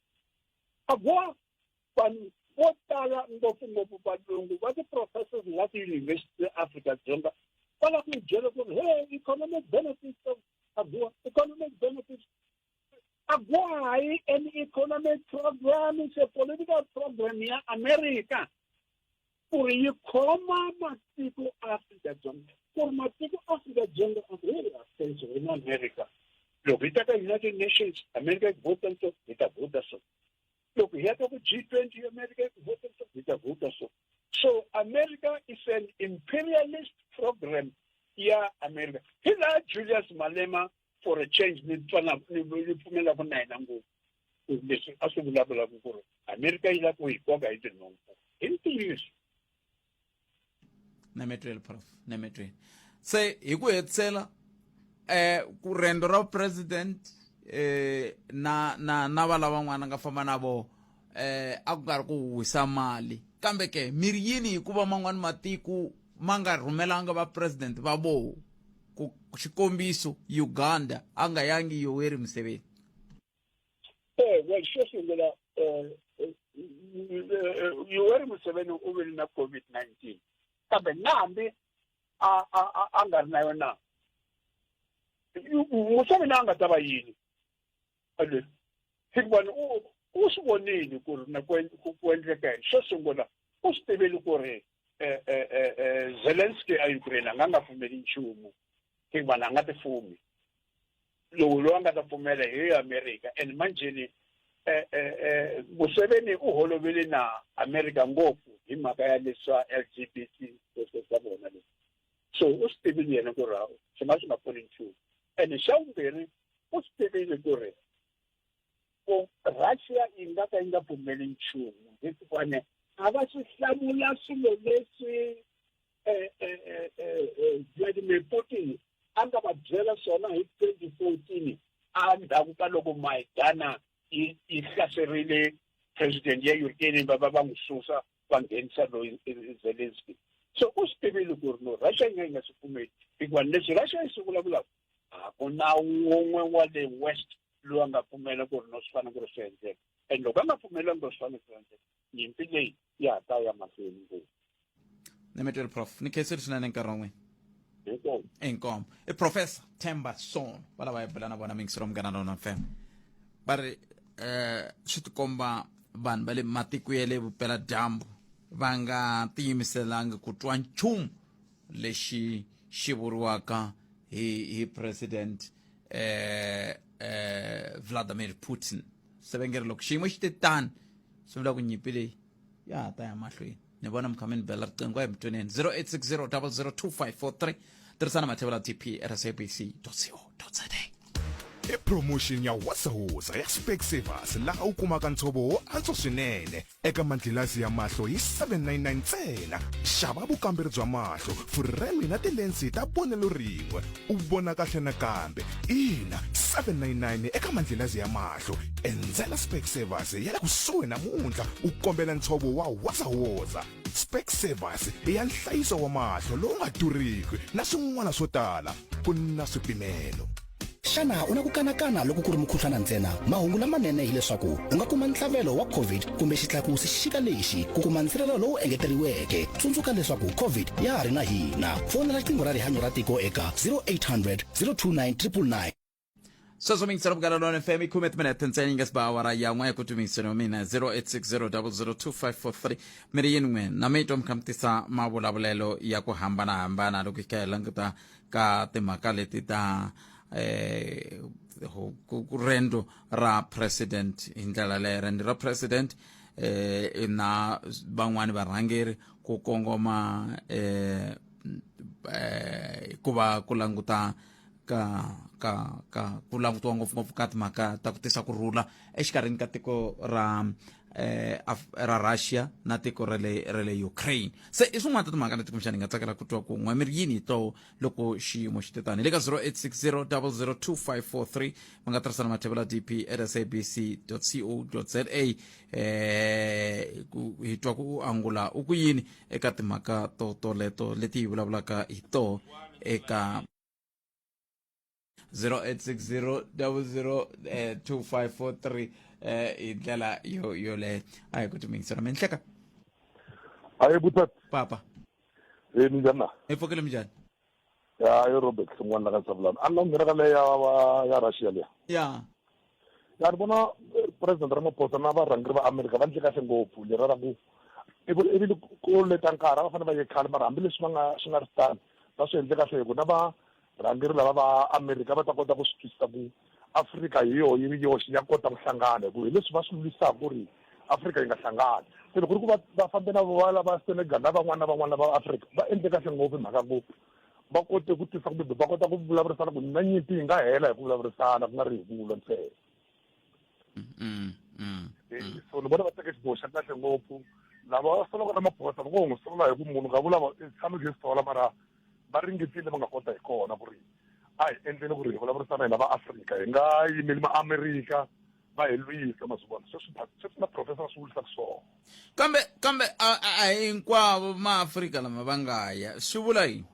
aguwa vanhu vo tala ngopfungopfu valungu va ti-professors la tiyunivhesiti ya Afrika-Dzonga va lava ku yi byela ku ri hey economic benefits of AGOA economic benefits AGOA hayi an economic program it's a political program ya America ku ri yi khoma matiko Afrika-Dzonga ku ri matiko Afrika-Dzonga a ku hey attention in America loko hi ta ka United Nations America yi vhota so hi ta vhota so loko hi ya ka ku G20 America yi vhota so hi ta vhota so so America is an imperialist program ya America hi laha Julius Malema for a change ni twana ni pfumelaka na yena ngopfu leswi a swi vulavulaka ku ri America yi lava ku hi koka hi tinhompfu hi ntiyiso nametweni prof nametweni se hi ku hetisela eh ku rendo ra president eh na na na va lavan'wana nga famba na vo eh a ku nga ri ku wisa mali kambe ke miri yini hikuva man'wani matiko ma nga rhumelanga va president va voho ku Xikombiso, Uganda a nga yangi Yoweri Museveni. Eh, well, xo sungula eh, eh, Yoweri Museveni u vile na COVID-19 kambe na hambi a a a nga ri na yona Museveni a nga ta va yini hikuva ni u u swi vonile ku ri na ku endleka yini xo sungula u swi tivile ku ri eh, eh, eh, Zelensky a Ukraine a nga nga pfumeli nchumu hikuva a nga tifumi lowu lowu a nga ta pfumela hi America and manjheni Museveni u holovile na America ngopfu hi mhaka ya leswa LGBT leswi swa vona leswi so u swi tivile yena ku ri swi nga swi nga pfuni nchumu and xa vumbirhi u swi tivile ku ri ku Russia yi nga ka yi nga pfumeli nchumu hikuva a va swi hlamula swilo leswi eh, eh, eh, Vladimir Putin a nga va byela swona hi 2014 endzhaku ka loko Maidana yi yi hlaserile president ya Ukraine va va va n'wi susa va nghenisa loyi Zelensky so u swi tivile ku ri no Russia yi nga yi nga swi pfumeli hikuva leswi Russia yi swi vulavulaka a ku na wun'we wa le west loyi a nga pfumela ku ri no swi fanele ku ri swi endleka and loko a nga pfumelanga ku ri swi fanele swi endleka nyimpi leyi ya ha ta ya mahlweni ngopfu Nimetwele prof ni khensile swinene nkarhi wa n'wina inkomo i professor Themba Sono va lava hi bula na vona mingiselo munghana lona fm va ri eh swi tikomba vanhu va le matiko ya le vupeladyambu va nga tiyimiselanga ku twa nchumu lexi xi vuriwaka hi hi president eh eh Vladimir Putin se va nge ri loko xiyimo xi te tani swi vula ku nyimpi leyi ya ha ta ya mahlweni ni vona mi kha mi ni bela riqingho a hi mi tweneni 0860 002543 tirhisana mathevula tp at sabc co za. I promotion ya wasawoza ya Specsavers laha u kumaka ntshovo wo antswa swinene eka manghilazi ya mahlo hi 799 ntsena. Xava vukamberi bya mahlo, furemi na tilensi ta vonelo rin'we u vona kahle nakambe. Ina, 799 eka manghilazi ya mahlo. Endzela Specsavers ya le kusuhi namuntlha u kombela ntshovo wa wozawoza. Specsavers i ya nhlayiso wa mahlo lowu nga durhiki na swin'wana swo tala. Ku na swipimelo. Xana u na ku kanakana loko ku ri mukhuhlwana ntsena? Mahungu lamanene hileswaku u nga kuma ntlhavelo wa COVID kumbe xitlakusi xixika lexi ku kuma nsirhelelo lowu engeteriweke. Tsundzuka leswaku COVID ya ha ri na hina. Fonela riqingho ra rihanyo ra tiko eka 0800 029 999. Sweswo mingiselo munghana lona fm i khume timinete ntsena yi nga si ba awara ya n'we ku tumingiselo wa mina 0860002543 mi ri yini n'we na mi twa mi kha mi tisa mavulavulelo ya ku hambanahambana loko hi kha hi languta ka timhaka leti ta eh ku rendzo ra president hi ndlela leyo rendzo ra president eh na van'wani varhangeri ku kongoma eh eh ku va ku languta ka ka ka ku langutiwa ngopfungopfu ka timhaka ta ku tisa ku rhula exikarhini ka tiko ra eh ra Russia na tiko ra le ra le Ukraine se i swin'wana ta timhaka leti kumbexana hi nga tsakela ku twa ku n'we mi ri yini hi toho loko xiyimo xi te tani le ka 0860 002543 va nga tirhisana mathevela dp at sabc co za eh ku hi twa ku u angula u ku yini eka timhaka to toleto leti hi vulavulaka hi toho eka 0860002543 eh hi ndlela yo yoleyo a hi ku timingisela minhleka Hayi butata. Papa. Eh minjhani na? Hi pfukile minjhani? Ya yo Robert Hlongwane la ka Tsavulana. A ni nghena ka leya ya Russia leya. Ya. Ya ni vona eh, President Ramaphosa na varhangeri va America va ndle kahle ngopfu lera ra ku ivi ku leta nkarhi a va fanele va ye khale mara hambileswi va nga swi nga ri tano va swi endle kahle hi ku na va rhangeri lava va America va ta kota ku swi twisisa ku Afrika hi yoho yi ri yoxe ya kota ku hlangana hi ku hi leswi va swi lwisaka ku ri Afrika yi nga hlangani se loko ku ri ku va va fambe na va lava Senegal na van'wana na van'wana va Afrika va endle kahle ngopfu hi mhaka ku va kote ku tisa kumbe va kota ku vulavurisana ku na nyimpi yi nga hela hi ku vulavurisana ku nga ri hi ku lwa ntsena mm, mm, mm. so ni vona va teke xiboho xa kahle ngopfu lava va solaka na maphorisa va ngo n'wi sola hi ku munhu nga vula tshami khe sola mara va ringetile va nga kota hi kona ku ri a hi endleni ku ri hi vulavurisana hina va Afrika hi nga yimeli ma-Amerika va hi lwisa ma swi vona sweswi sweswi na professor swi vulisaka swona kambe kambe a hinkwavo maafrika lama va nga ya swi vula yini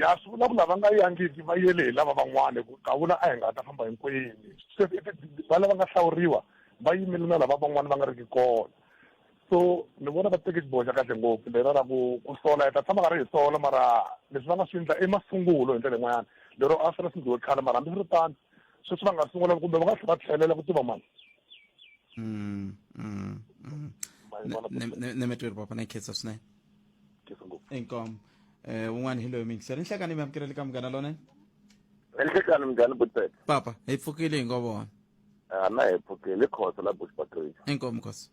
Ya swi vula ku lava nga yangiki va yele hi lava van'wana hi ku kavula a hi nga ta famba hinkwenu. Se va lava nga hlawuriwa va yimele na lava van'wana va nga riki kona. So ni vona va teke xiboho xa kahle ngopfu lera ra ku ku sola hi ta tshama karhi hi sola mara leswi va nga swi endla i masungulo hi ndlela yin'wanyana lero a swi fanele swi endliwe khale mara hambiswiritano sweswi va nga sungula kumbe va nga tlhela va tlhelela ku tiva mani. Ne mi tweri papa na khensa swinene. Inkomu. Un'wana hi loyi mingisela nhlekani mi amukeleli ka Munghana Lonene. Nhlekani minjhani Butpet? Papa hi pfukile hi ngo vona. A na hi pfukile Khoso la Bushbuckridge. Inkomu Khoso.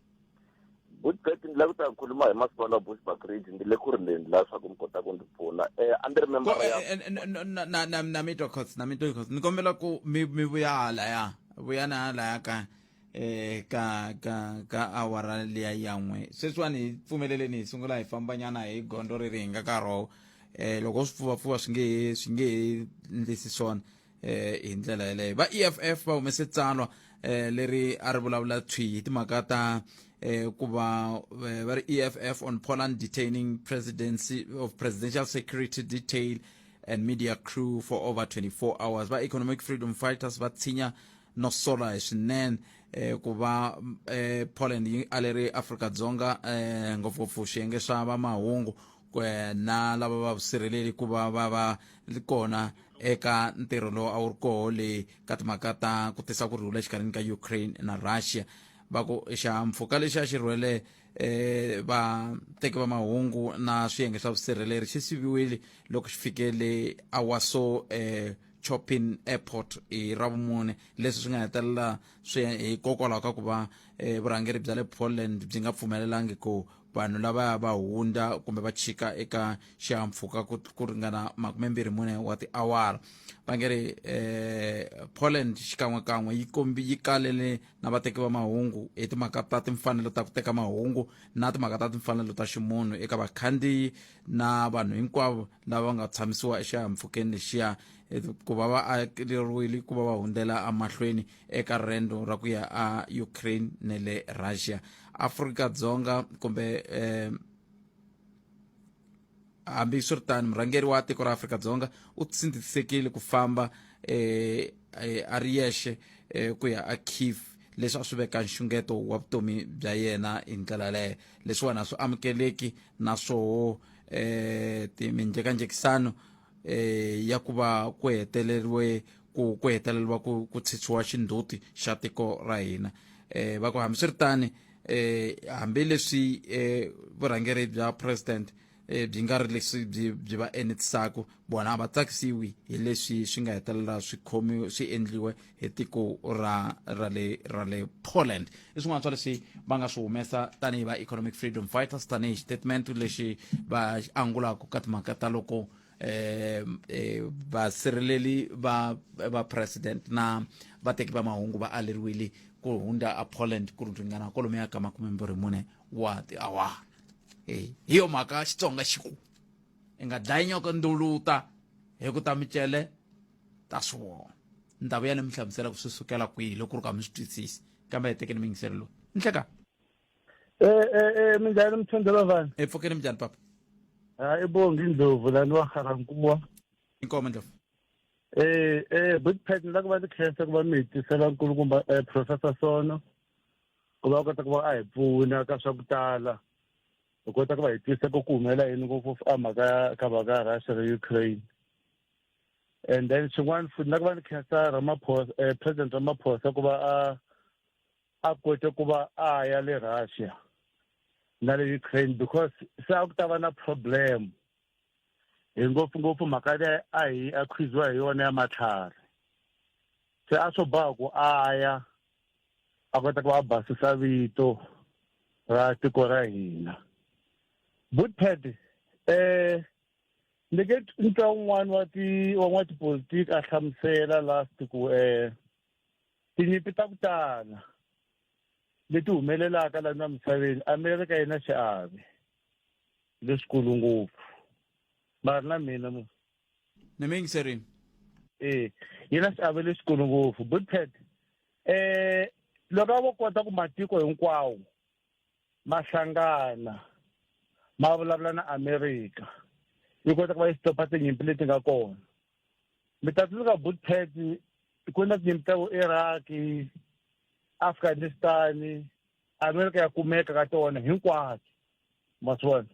Butpet ni lava ku ta khuluma hi masipala wa Bushbuckridge ndi le ku rileni la swa ku mi kota ku ndzi pfuna. A ndzi ri member ya na na na mi twa Khoso na mi twa Khoso ni kombela ku mi mi vuya halaya vuya na halaya ka ka ka ka awara liya yan'we sweswiwani hi pfumeleleni hi sungula hi fambanyana hi gondzo ri ri hi nga ka roho loko swi pfuvapfuva swi nge swi nge he ndlisi swona hi ndlela yeleyo. Va EFF va humese tsalwa leri a ri vulavula thwi hi timhaka ta ku va va ri EFF on Poland detaining presidency of presidential security detail and media crew for over 24 hours. Va Economic Freedom Fighters va tshinya no sola hi swinene ku va Poland yi aleri Afrika-Dzonga ngopfungopfu xiyenge swa va mahungu na lava va vusirheleli ku va va va kona eka ntirho lowu a wu ri koho le ka timhaka ta ku tisa ku rhula exikarhini ka Ukraine na Russia. Va ku xihahampfhuka lexi a xi rhwele va teki va mahungu na swiyenge swa vusirheleri xi siviwile loko xi fike le Warsaw Chopin Airport hi Ravumune, leswi swi nga hetelela swi hikokwalaho ka ku va vurhangeri bya le Poland byi nga pfumelelangi ku vanhu lava va hundza kumbe va chika eka xihahampfhuka ku ringana 24 wa tiawara. Va nge ri Poland xikan'wekan'we yi kombi yi kalele na vateki va mahungu hi timhaka ta timfanelo ta ku teka mahungu na timhaka ta timfanelo ta ximunhu eka vakhandziyi na vanhu hinkwavo lava nga tshamisiwa exihahampfhukeni lexiya ku va va aleriwile ku va va hundzela emahlweni eka rendzo ra ku ya a Ukraine ne le Russia. Afrika-Dzonga kumbe hambi swi ri tano murhangeri wa tiko ra Afrika-Dzonga u tsindzisekile ku famba a ri yexe ku ya a Kiev, leswi a swi veka nxungeto wa vutomi bya yena hi ndlela yaleyo. Leswiwani a swi amukeleki naswoho mindjhekanjhekisano ya ku va ku heteleriwe ku ku heteleriwa ku ku tshitsiwa xindzhuti xa tiko ra hina. Va ku hambiswiritani hambileswi vurhangeri bya president byi nga ri leswi byi byi va enetisaku, vona a va tsakisiwi hi leswi swi nga hetelela swi khomiwe swi endliwe hi tiko ra ra le ra le Poland. I swin'wana swa leswi va nga swi humesa tanihi va Economic Freedom Fighters tanihi xitatimende lexi va angulaka ka timhaka ta loko vasirheleli va va president na vateki va mahungu va aleriwile ku hundza a Poland ku ringana kwalomuya ka 24 wa tiawara. Hi yo mhaka Xitsonga xi ku i nga dlayi nyoka nduluta hi ku ta micele ta swi vona. Ni ta vuya ni mi hlamusela ku swi sukela kwihi loko ku ri ka mi swi twisisi, kambe hi tekeni muyingiseri loyi. Nhleka. Minjhani mthundzelo vanhu? Hi pfukile minjhani papa? Ha i Bongi Ndlovu la ni wa Garankuwa. Inkomo Ndlovu. Butpet ni la ku va ni khensa ku va mi hi tisela nkulukumba Professor Sono ku va kota ku va a hi pfuna ka swa ku tala. Hi kota ku va hi twisisa ku ku humelela yini ngopfu a mhaka ka mhaka ya Russia na Ukraine. And then xin'wana futhi na ku va ni khensa Ramaphosa, President Ramaphosa ku va a kote ku va a ya le Russia na le Ukraine, because se a ku ta va na problem hi ngopfungopfu mhaka leyi a hi akhuziwa hi yona ya matlhari. Se a swo boha ku a ya a kota ku va a basisa vito ra tiko ra hina. Bootpad, ni ke ni twa un'wana wa ti wa n'watipolitiki a hlamusela last ku tinyimpi ta ku tala leti humelelaka la na misaveni Amerika yi na xiave lexikulu ngopfu. Mara na mina mo ni mi yingiserini. Yi na xiave lexikulu ngopfu. Bootpad, loko a vo kota ku matiko hinkwawo ma hlangana ma vulavula na Amerika. yi kota ku va yi stopa tinyimpi leti nga kona mi ta tsundzuka bootpet ku na tinyimpi ta vo Iraq Afghanistan America ya kumeka ka tona hinkwato ma swi vona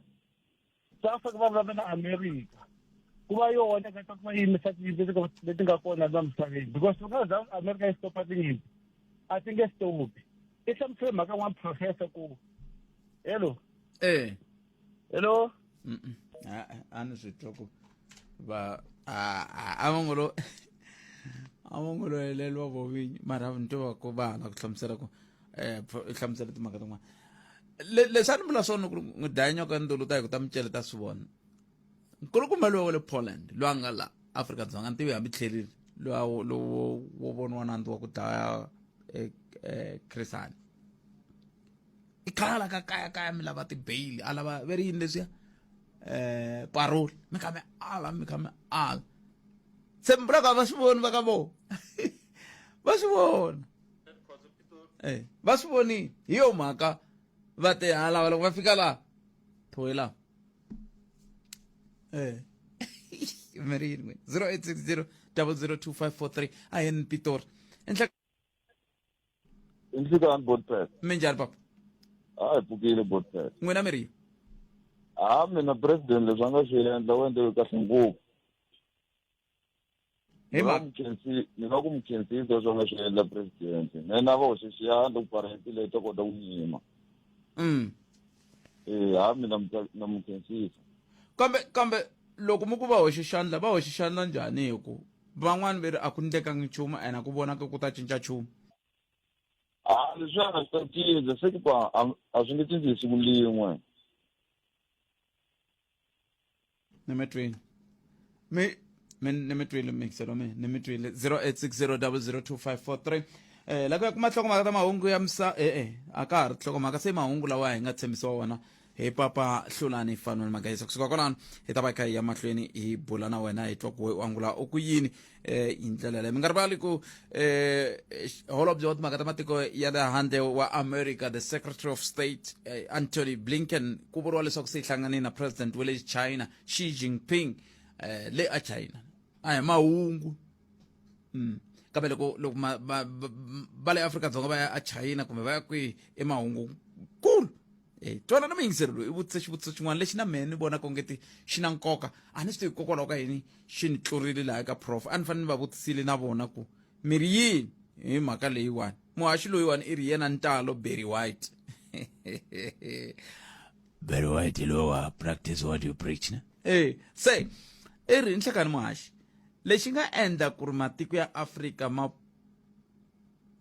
so a fanele va vulavula na America ku va yona ka ta ku va yimisa tinyimpi leti nga kona la misaveni because loko za America yi stopa tinyimpi a ti nge stopi i hlamusele mhaka n'wana professor ku hello eh hello a ni swi twa ku va a va ngo lo a va ngo lo heleliwa vo vinyi mara ni twa va ku va hala ku hlamusela ku um i hlamusela timhaka tin'wana leswi a ni vula swona ku n'wi dlaya nyoka ndulu ta hi ku ta micele ta swi vona nkulukumba lowa wa le Poland loyi a nga la Afrika-Dzonga ni tivi hambi tlherile lowa lowo wo voniwa nandzu wa ku dlaya Chris Hani i khala ka kaya kaya mi lava ti-bail a lava ve ri yini leswiya um parole mi kha mi ala mi kha mi ala se mi vulaka va swi voni va ka vona va swi vona eh va swi vonile hi yo mhaka va te hala loko va fika laha thoyela eh mi ri yini n'wina 0860 002543 a hi ni pitori enhla Nhlikani Botpet. Minjhani papa? A hi pfukile Botpet. N'wina mi ri? Ha mina president leswi a nga swi endla u endle kahle ngopfu. Hi mhaka ni nga ku mi khensisa leswi a nga swi endla president. Mina va hoxe xiyandla ku parent leyi ta kota ku yima. Eh ha mina na mi khensisa. Kambe kambe loko mi ku va hoxe xandla va hoxe xandla njhani hi ku van'wani ve ri a ku ndlekangi nchumu ene a ku vonaka ku ta cinca nchumu a leswi a swi ta cinca se ku pa a swi nge cinci hi siku lin'we ni mi twile mi mi ni mi twile mixelo mi ni mi twile 0860002543 eh la ku ya kuma nhlokomhaka ta mahungu ya misa eh eh a ka ha ri nhlokomhaka se mahungu lawa hi nga tshembisiwa wona hi papa hlulani fanuel magayisa kusuka kwalano hi ta va hi kha hi ya mahlweni hi bula na wena hi twa ku u angula u ku yini eh hi ndlela leyi mi nga rivali ku eh holobye wa timhaka ta matiko ya le handle wa america the secretary of state eh, antony blinken ku vuriwa leswaku se yi hlanganile na president wa le china xi jinping eh, le a china a hi mahungu kambe loko loko ma, va, va, va le afrika-dzonga va ya a china kumbe va ya kwihi i mahungu kulu Eh, twana na muyingiseri loyi i vutise xivutiso xin'wana lexi na mehe ni vonaka ongeti xi na nkoka a ni swi tivi hikokwalaho ka yini xi ni tlurile laha ka prof a ni fanele ni va vutisile na vona ku mi ri yini hi mhaka leyiwani muhaxi loyiwani i ri yena ntalo Barry White Barry White lowa practice what you preach ne eh se i ri nhlekani muhaxi lexi nga endla ku ri matiko ya Afrika ma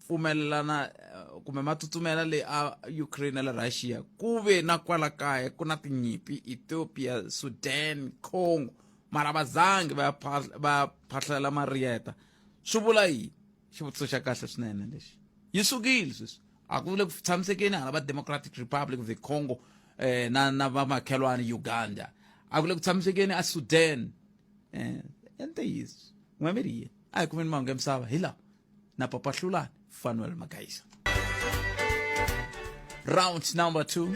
pfumelelana eh, kumbe ma tsutsumela le a Ukraine na le Russia ku ve na kwala kaya ku na tinyimpi Ethiopia Sudan Congo mara va zangi va va phahlela mariyeta swi vula yini xivutiso xa kahle swinene lexi yi sukile sweswi a ku le ku tshamisekeni hala va Democratic Republic of the Congo eh, na na vamakhelwani Uganda a ku le ku tshamisekeni a Sudan eh, ntiyiso n'we mi ri yini a hi kumeni mahungu ya misava hi lawa na papa hlulani fanuel magaisa round number two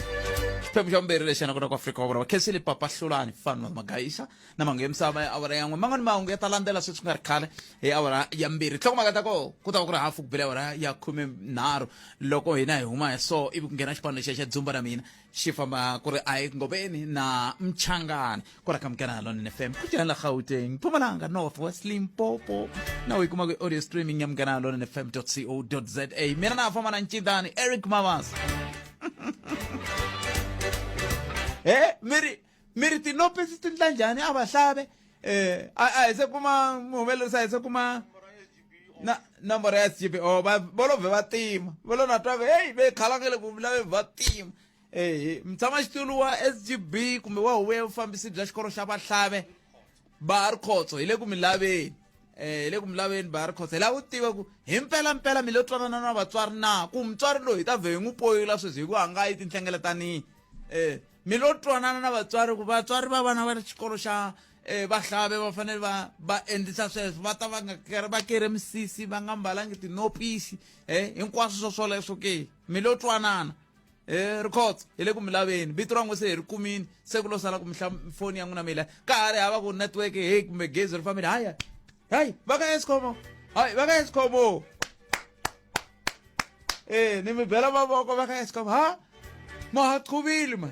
xiphemu xa vumbirhi lexi na kona ku afrika wa vurava khensile papa hlulani fanuel magaisa na mahungu ya misava ya awara yan'we man'wani mahungu ya ta landzela sweswi ku nga ri khale hi awara ya mbirhi nhlokomhaka ta koho ku ta va ku ri hafu ku bile awara ya khumenharhu loko hina hi huma hi so ivi ku nghena xipano lexiya xa dzumba ra mina xi famba ku ri ayi ngobeni na mchangani ku ra ka Munghana Lonene FM ku la Gauteng Mpumalanga North West Limpopo na u yi kuma ku audio streaming ya Munghana Lonene FM co za mina na famba na ncindani Eric Mavasa eh miri miri tinopisi ti ndla njhani a va hlabe eh a a hi se kuma muhumelerisi a hi se kuma na nomboro ya SGB oh va volovhe va tima va lo na twa hey ve khalangele ku lave va tima eh mutshamaxitulu wa SGB kumbe wa huvo ya vufambisi bya xikolo xa vahlave ba ri khotso hi le ku mi laveni eh hi le ku mi laveni ba ri khotso hi lava ku tiva ku hi mpela mpela mi lo twanana na vatswari na ku mutswari loyi hi ta vhe hi n'wi poyila sweswi hi ku a nga yi tinhlengeletanini eh mi lo twanana na vatswari ku vatswari va vana va xikolo xa eh vahlave va fanele va va endlisa sweswo va ta va nga va kere misisi va nga mbalangi tinopisi eh hinkwaswo swo swoleswo ke mi lo twanana. Eh Rikhotso hi le ku mi laveni vito ra n'we se hi ri kumini se ku lo sala ku mi foni ya n'wina mi yi la ka ha ri hava ku network hey kumbe gezi ri fambile hayi hayi va ka Eskom hayi va ka Eskom eh ni mi bela mavoko va ka Eskom ha ma ha qhuvile ma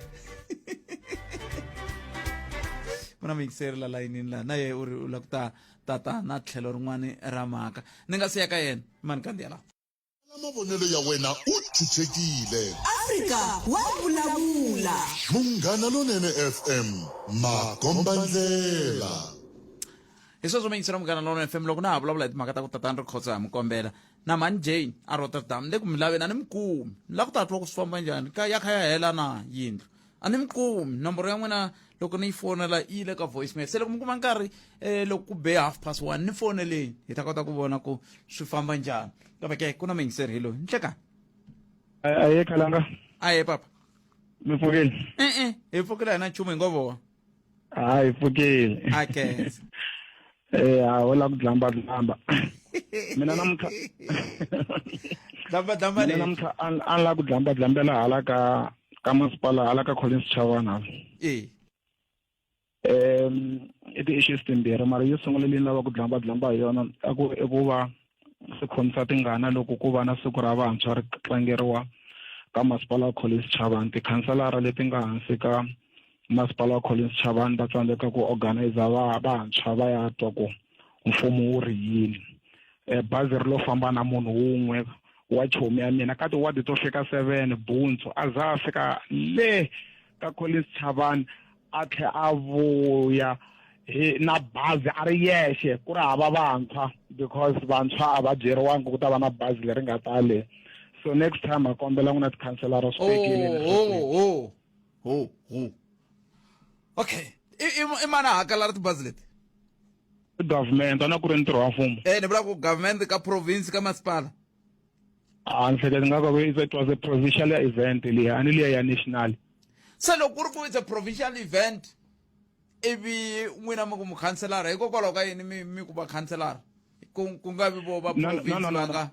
ku na muyingiseri la layinini laha na ye u ri u la ku ta tata na tlhelo rin'wani ra mhaka ni nga siya ka yena mani kandziya laha mavonelo ya wena u chuchekile Afrika wa vulavula. Munghana Lonene FM makombandlela. Hi sweswo muyingiseri wa Munghana Lonene FM loko na ha vulavula hi timhaka ta ku tatana Rikhotso ha mi kombela na mhani Jane a Rotterdam ni le ku mi laveni a ni mi kumi ni lava ku ta twa ku swi famba njhani ka ya kha ya hela na yindlu a ni mi kumi nomboro ya n'wina loko ni yi fonela yi le ka voicemail se loko mi kuma nkarhi um loko ku be 1:30 ni foneleni hi ta kota ku vona ku swi famba njhani kambe ke ku na muyingiseri hi loyi nhlekani Aye khalanga. Aye papa. Mi pfukile? E-e, hi pfukile hi na nchumu hi ngo vona. Hayi pfukile. A khensa. Eh, a wo la ku dlamba dlamba. Mina namuntlha dlamba dlamba Mina namuntlha a la ku dlamba dlambela hala ka ka masipala hala ka Collins Chavana hala. Eh. I ti-issues timbirhi mara yo sungula leyi ni lavaka ku dlamba dlamba hi yona a ku i ku va swi khomisa tingana loko ku va na siku ra vantshwa ri tlangeriwa ka masipala wa Collins Chavani tikhanselara leti nga hansi ka masipala wa Collins Chavani va tsandzeka ku organize va vantshwa va ya twa ku mfumo wu ri yini bazi ri lo famba na munhu wun'we wa chomi ya mina ka tiwadi to fika 7 buntsu a za a fika le ka Collins Chavani a tlhe a vuya hi na bazi a ri yexe ku ri hava vantshwa because vantshwa a va byeriwangi ku ta va na bazi leri nga ta le so next time a kombela n'wina tikhanselara swi tekile oh, oh, oh, okay i mani a hakela tibazi leti government a na ku ri ntirho wa mfumo eh ni vula ku government ka province ka masipala a ni hleketa nga ku it was a provincial event liya a ni liya ya national se loko ku ri ku it's a provincial event ivi n'wina mi ku mukhanselara hikokwalaho ka yini mi mi ku vakhanselara ku ku nga vi vo va province va nga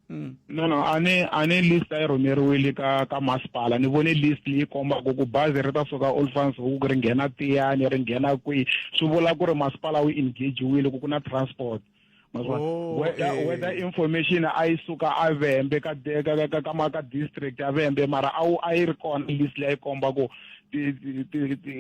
No no a ni a ni list a yi rhumeriwile ka ka masipala ni vone list leyi kombaka ku bazi ri ta suka Olifantshoek ri nghena Tiyani ri nghena kwihi swi vula ku ri masipala wu engagiwile ku ku na transport ma Oh, whether eh. whether information a yi suka a Vhembe ka ka ka ka ka district ya Vhembe mara a wu a yi ri kona list leyi komba ku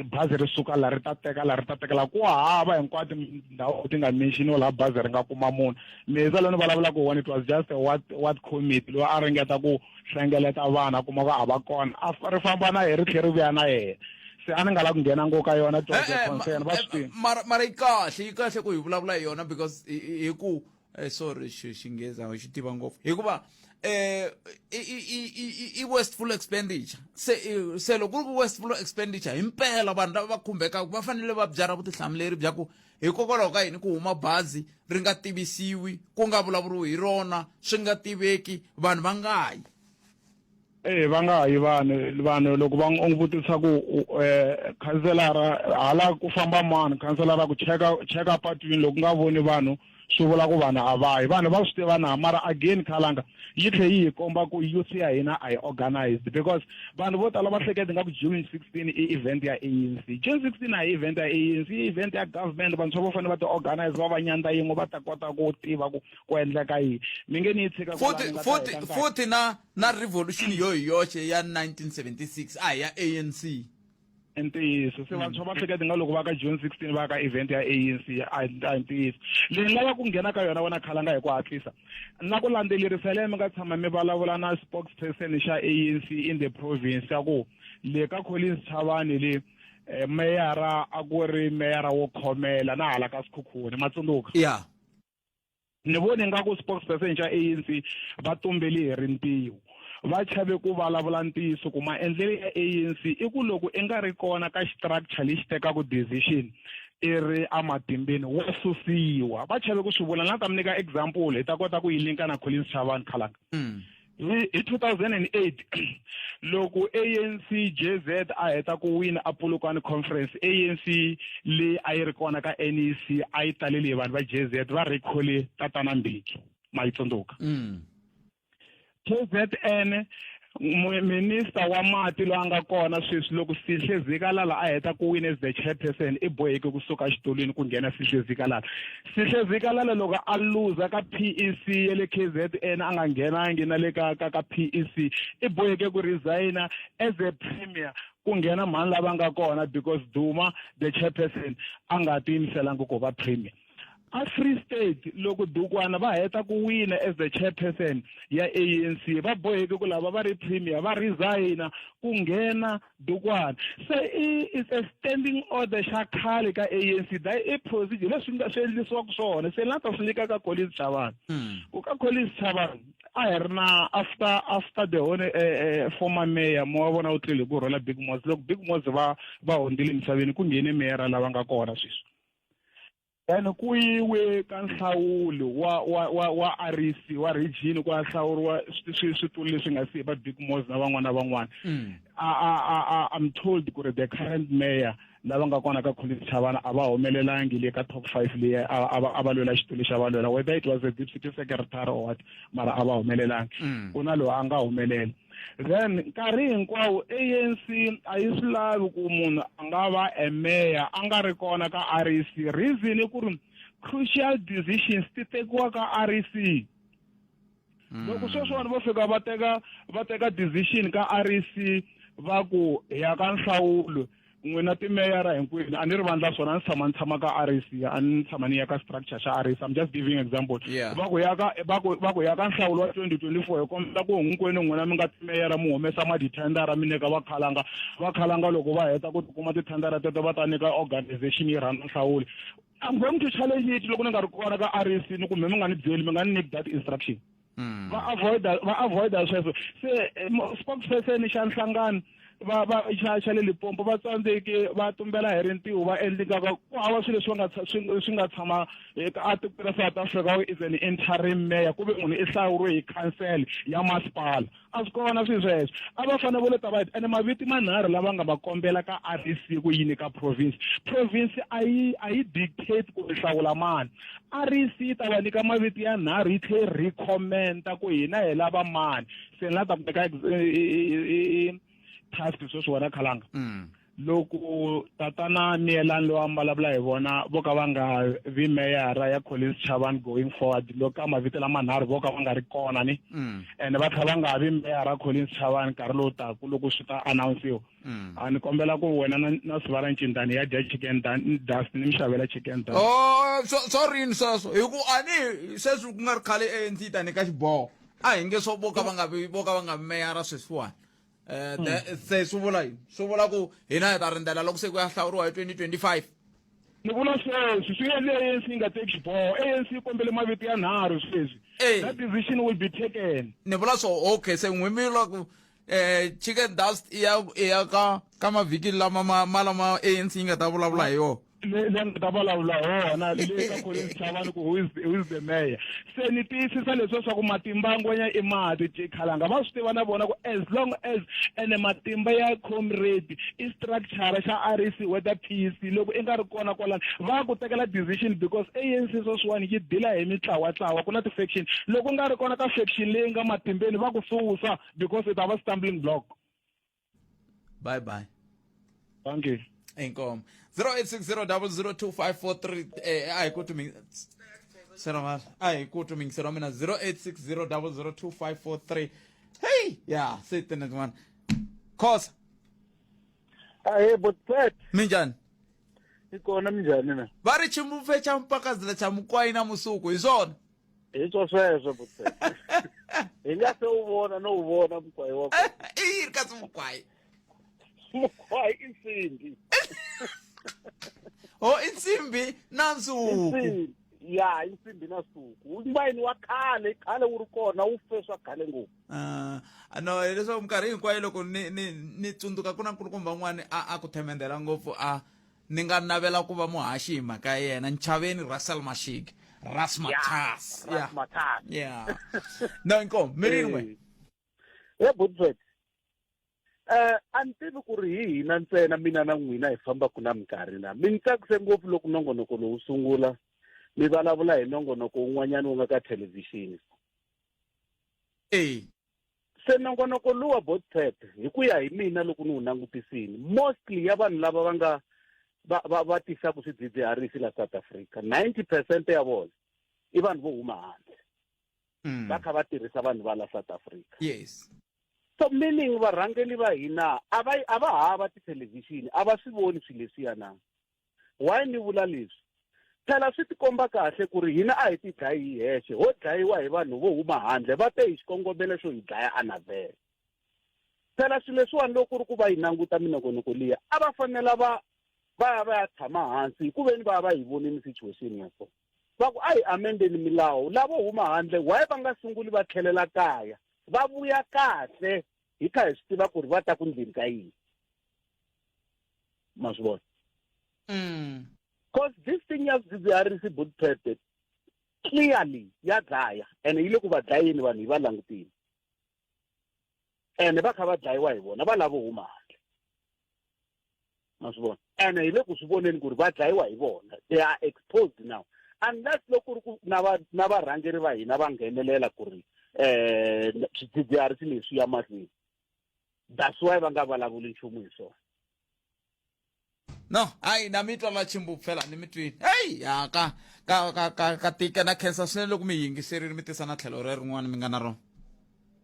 bazi ri suka la ri ta teka la ri ta teka la ku hava hinkwato ndhawu ti nga mention laha bazi ri nga kuma munhu mina loyi ni vulavulaka hi wona it was just a what what committee loyi a ringeta ku hlengeleta vanhu a kuma ku a va kona a ri famba na yena ri tlhela ri vuya na yena se a ni nga la ku nghena ngopfu ka yona it was a concern va swi tiva mara mara yi kahle yi kahle ku hi vulavula hi yona because hi ku sorry xinghezi a xi tiva ngopfu hikuva eh i wasteful expenditure se se loko ku ri ku wasteful expenditure himpela vanhu lava va khumbekaka va fanele va byarha vutihlamuleri bya ku hikokwalaho ka yini ku huma bazi ri nga tivisiwi ku nga vulavuriwi hi rona swi nga tiveki vanhu va nga yi Eh va nga yi vanhu vanhu loko va n'wi vutisa ku eh khanselara hala ku famba mani khanselara ku cheka cheka patwini loko nga voni vanhu swi vula ku vanhu a va yi vanhu va swi tiva na mara again khalanga yi tlhe yi hi komba ku youth ya hina a yi organized because vanhu vo tala va hleketa nga ku June 16 i event ya ANC June 16 a hi event ya ANC i event ya government vantshwa va fanele va ti organize va va nyandza yin'we va ta kota ku tiva ku ku endleka yini mi nge ni yi tshika futhi futhi futhi na na revolution yo hi yoxe ya 1976 a hi ya ANC i ntiyiso se vantshwa va hleketa nga loko va ka June 16 va ka event ya ANC a hi ntiyiso leyi lava ku nghena ka yona wena khalanga hi ku hatlisa na ku landzelerisa leyi mi nga tshama mi vulavula na spokesperson xa ANC in the province ya ku le ka Collins Chavani le meyara a ku ri meyara wo khomela na hala ka Sekhukhune ma tsundzuka ya ni vone nga ku spokesperson xa ANC va tumbele hi rintiho va chave ku vulavula ntiyiso ku maendlelo ya ANC i ku loko i nga ri kona ka structure lexi tekaka decision i ri ematimbeni wa susiwa va chave ku swi vula na ta mi nyika example hi ta kota ku yi linka na Collins Chavani Khalanga hi 2008 loko ANC JZ a heta ku wina a Polokwane conference ANC leyi a yi ri kona ka NEC a yi talele hi vanhu va JZ va recall tatana Mbeki ma yi tsundzuka KZN Minister wa mati loyi a nga kona sweswi loko Sihle Zikalala a heta ku wina as the chairperson i boheke kusuka xitulwini ku nghena Sihle Zikalala. Sihle Zikalala loko a luza ka PEC ya le KZN a nga nghenangi na le ka ka ka PEC i boheke ku resigna as a premier ku nghena mhani lava nga kona because Duma the chairperson a nga tiyimiselangi ku va premier. A Free State loko Dukwana va heta ku wina as the chairperson ya ANC va boheke ku lava va ri premier va resigna ku nghena Dukwana. Se i it's a standing order xa khale ka ANC that i procedure leswi nga swi endlisiwaka swona se la ta swi nyika ka Collins Chabane. Ku ka Collins Chabane a hi ri na after after the whole former mayor mo wa vona u tlele ku rhwala Big Moz loko Big Moz va va hundzile emisaveni ku nghene mayor lava nga kona sweswi. Then ku yiwe ka nhlawulo wa wa wa wa REC wa region ku ya hlawuriwa switulu leswi nga si va Big Moz na van'wana na van'wana. A a a a I'm told ku ri the current mayor lava nga kona ka Collins Chabane a va humelelangi le ka top 5 leyi a a va a va lwela xitulu xa va lwela whether it was a deputy secretary or what mara a va humelelangi. Ku na loyi a nga humelela. Then nkarhi hinkwawo ANC a yi swi lavi ku munhu a nga va a mayor a nga ri kona ka REC. Reason i ku ri crucial decisions ti tekiwa ka REC. Loko sweswiwani vo fika va teka va teka decision ka REC va ku hi ya ka nhlawulo n'wina timeyara hinkwenu a ni ri vandla swona a ni tshama ni tshama ka REC a ni tshama ni ya ka structure xa REC I'm just giving example. Va ku ya ka va ku va ku ya ka nhlawulo wa 2024 hi kombela ku hinkwenu n'wina mi nga timeyara mi humesa ma tithendara mi nyika vakhalanga vakhalanga loko va heta ku tikuma tithendara teto va ta nyika organization yi rhanga nhlawulo. I'm going to challenge it loko ni nga ri kona ka REC ni kumbe mi nga ni byeli mi nga ni nyiki that instruction. Va avoid va avoid sweswo. Se spokesperson xa nhlangano va va xa xa le Limpopo va tsandzeke va tumbela hi rintiho va endleka ku hava swilo leswi va nga swi swi nga tshama a tikweni ra South Africa is an interim mayor ku ve munhu i hlawuriwe hi council ya masipala a swi kona swilo sweswo a va fanele vo le ta va ene maviti manharhu lava nga ma kombela ka REC ku yi nyika province province a yi a yi dictate ku hlawula mani REC yi ta va nyika mavito ya nharhu yi tlhe yi recommenda ku hina hi lava mani se ni la ta ku nyika task sweswi wena khalanga. Loko tatana Miyelani loyi a vulavula hi vona vo ka va nga vi meyara ya Collins Chabane going forward loko ka mavito lamanharhu vo ka va nga ri kona ni ene va tlhela va nga vi meyara Collins Chabane nkarhi lowu taka loko swi ta announce-iwa. A ni kombela ku wena na na Sivara Ncindani ya dya chicken dust ni mi xavela chicken dust. Oh, so swo rini sweswo hi ku a ni sweswi ku nga ri khale ANC yi ta nyika xiboho a hi nge swo vo ka va nga vi vo ka va nga meyara sweswiwani. Se swi vula yini swi vula ku hina hi ta rindzela loko se ku ya hlawuriwa hi 2025 ni vula sweswi swi endle ANC yi nga teki xiboho ANC yi kombele mavito ya nharhu sweswi that decision will be taken ni vula swo okay se n'wi mi vula ku chicken dust i ya i ya ka ka mavhiki lama ma ma lama ANC yi nga ta vulavula hi yona le le nga ta vulavula hona le ka Collins Chabane ku who is the mayor se ni tiyisisa leswi swa ku matimba ngwenya i mati Khalanga va swi tiva na vona ku as long as ene matimba ya comrade i structure xa REC whether PEC loko i nga ri kona kwalano va ku tekela decision because ANC sweswiwani yi dila hi mitlawatlawa ku na ti-faction loko u nga ri kona ka faction leyi nga matimbeni va ku susa because i ta va stumbling block. Bye bye. Thank you. Inkomo. 0860002543 a hi ku tumi sera a hi ku tumi sera mina 0860002543. Hey, yeah, sit in one. Khosa. Ahe botpet. Minjhani? Hi kona minjhani na? Va ri ximufe xa mpakazila xa mukwayi na musuku hi swona. Hi swo sweswo botpet. Hi nga se wu vona no wu vona mukwayi wa kona. I yini kasi mukwayi? Mukwayi i nsimbi. Oh, i nsimbi na nsuku. Ya, i nsimbi na nsuku. Mukwayi wa khale, khale wu ri kona wu fe swa khale ngopfu. No, hileswaku minkarhi hinkwayo loko ni ni ni tsundzuka ku na nkulukumba un'wana a a ku themendela ngopfu a ni nga navela ku va muhaxi hi mhaka ya yena Nchaveni Russell Mashiki Ras Mathas. Ras Mathas. Yeah. No, inkomu mi rin'we. He Budvet. A ni tivi ku ri hi hina ntsena mina na n'wina hi fambaka na minkarhi na mi ni tsakise ngopfu loko nongonoko lowu sungula mi vulavula hi nongonoko wun'wanyana wu nga ka thelevhixini. Se nongonoko luwa Botpet hi ku ya hi mina loko ni wu langutisini mostly ya vanhu lava va nga va va va tisaka swidzidziharisi la South Africa 90 percent ya vona i vanhu vo huma handle va kha va tirhisa vanhu va la South Africa. Yes. So meaning varhangeli va hina a va a va hava tithelevhixini a va swi voni swilo leswiya na. Why ni vula leswi? Phela swi tikomba kahle ku ri hina a hi ti dlayi hi hexe, ho dlayiwa hi vanhu vo huma handle va te hi xikongomelo xo hi dlaya anavhele. Phela swilo leswiwani loko ku ri ku va yi languta minongonoko liya a va fanela va va ya va ya tshama hansi hi ku veni va ya va yi vonile situation ya so. Va ku a hi amendeni milawu lavo huma handle why va nga sunguli va tlhelela kaya va vuya kahle hi kha hi swi tiva ku ri va ta ku ndleni ka yini. Ma swi vona? Cause this thing ya swidzidziharisi Botpete clearly ya dlaya ene yi le ku va dlayeni vanhu hi va langutile. Ene va kha va dlayiwa hi vona va lavo huma handle. Ma swi vona? Ene hi le ku swi voneni ku ri va dlayiwa hi vona. They are exposed now. Unless loko ku ri ku na va na varhangeri va hina va nghenelela ku ri swidzidziharisi leswi ya mahlweni. That's why va nga vulavuli nchumu hi swona. No, hayi na mi twa la chimbu phela ni mi twini. Hey, ya ka ka ka ka ka tika na khensa swinene loko mi yingiserile mi tisa na tlhelo re rin'wana mi nga na rona.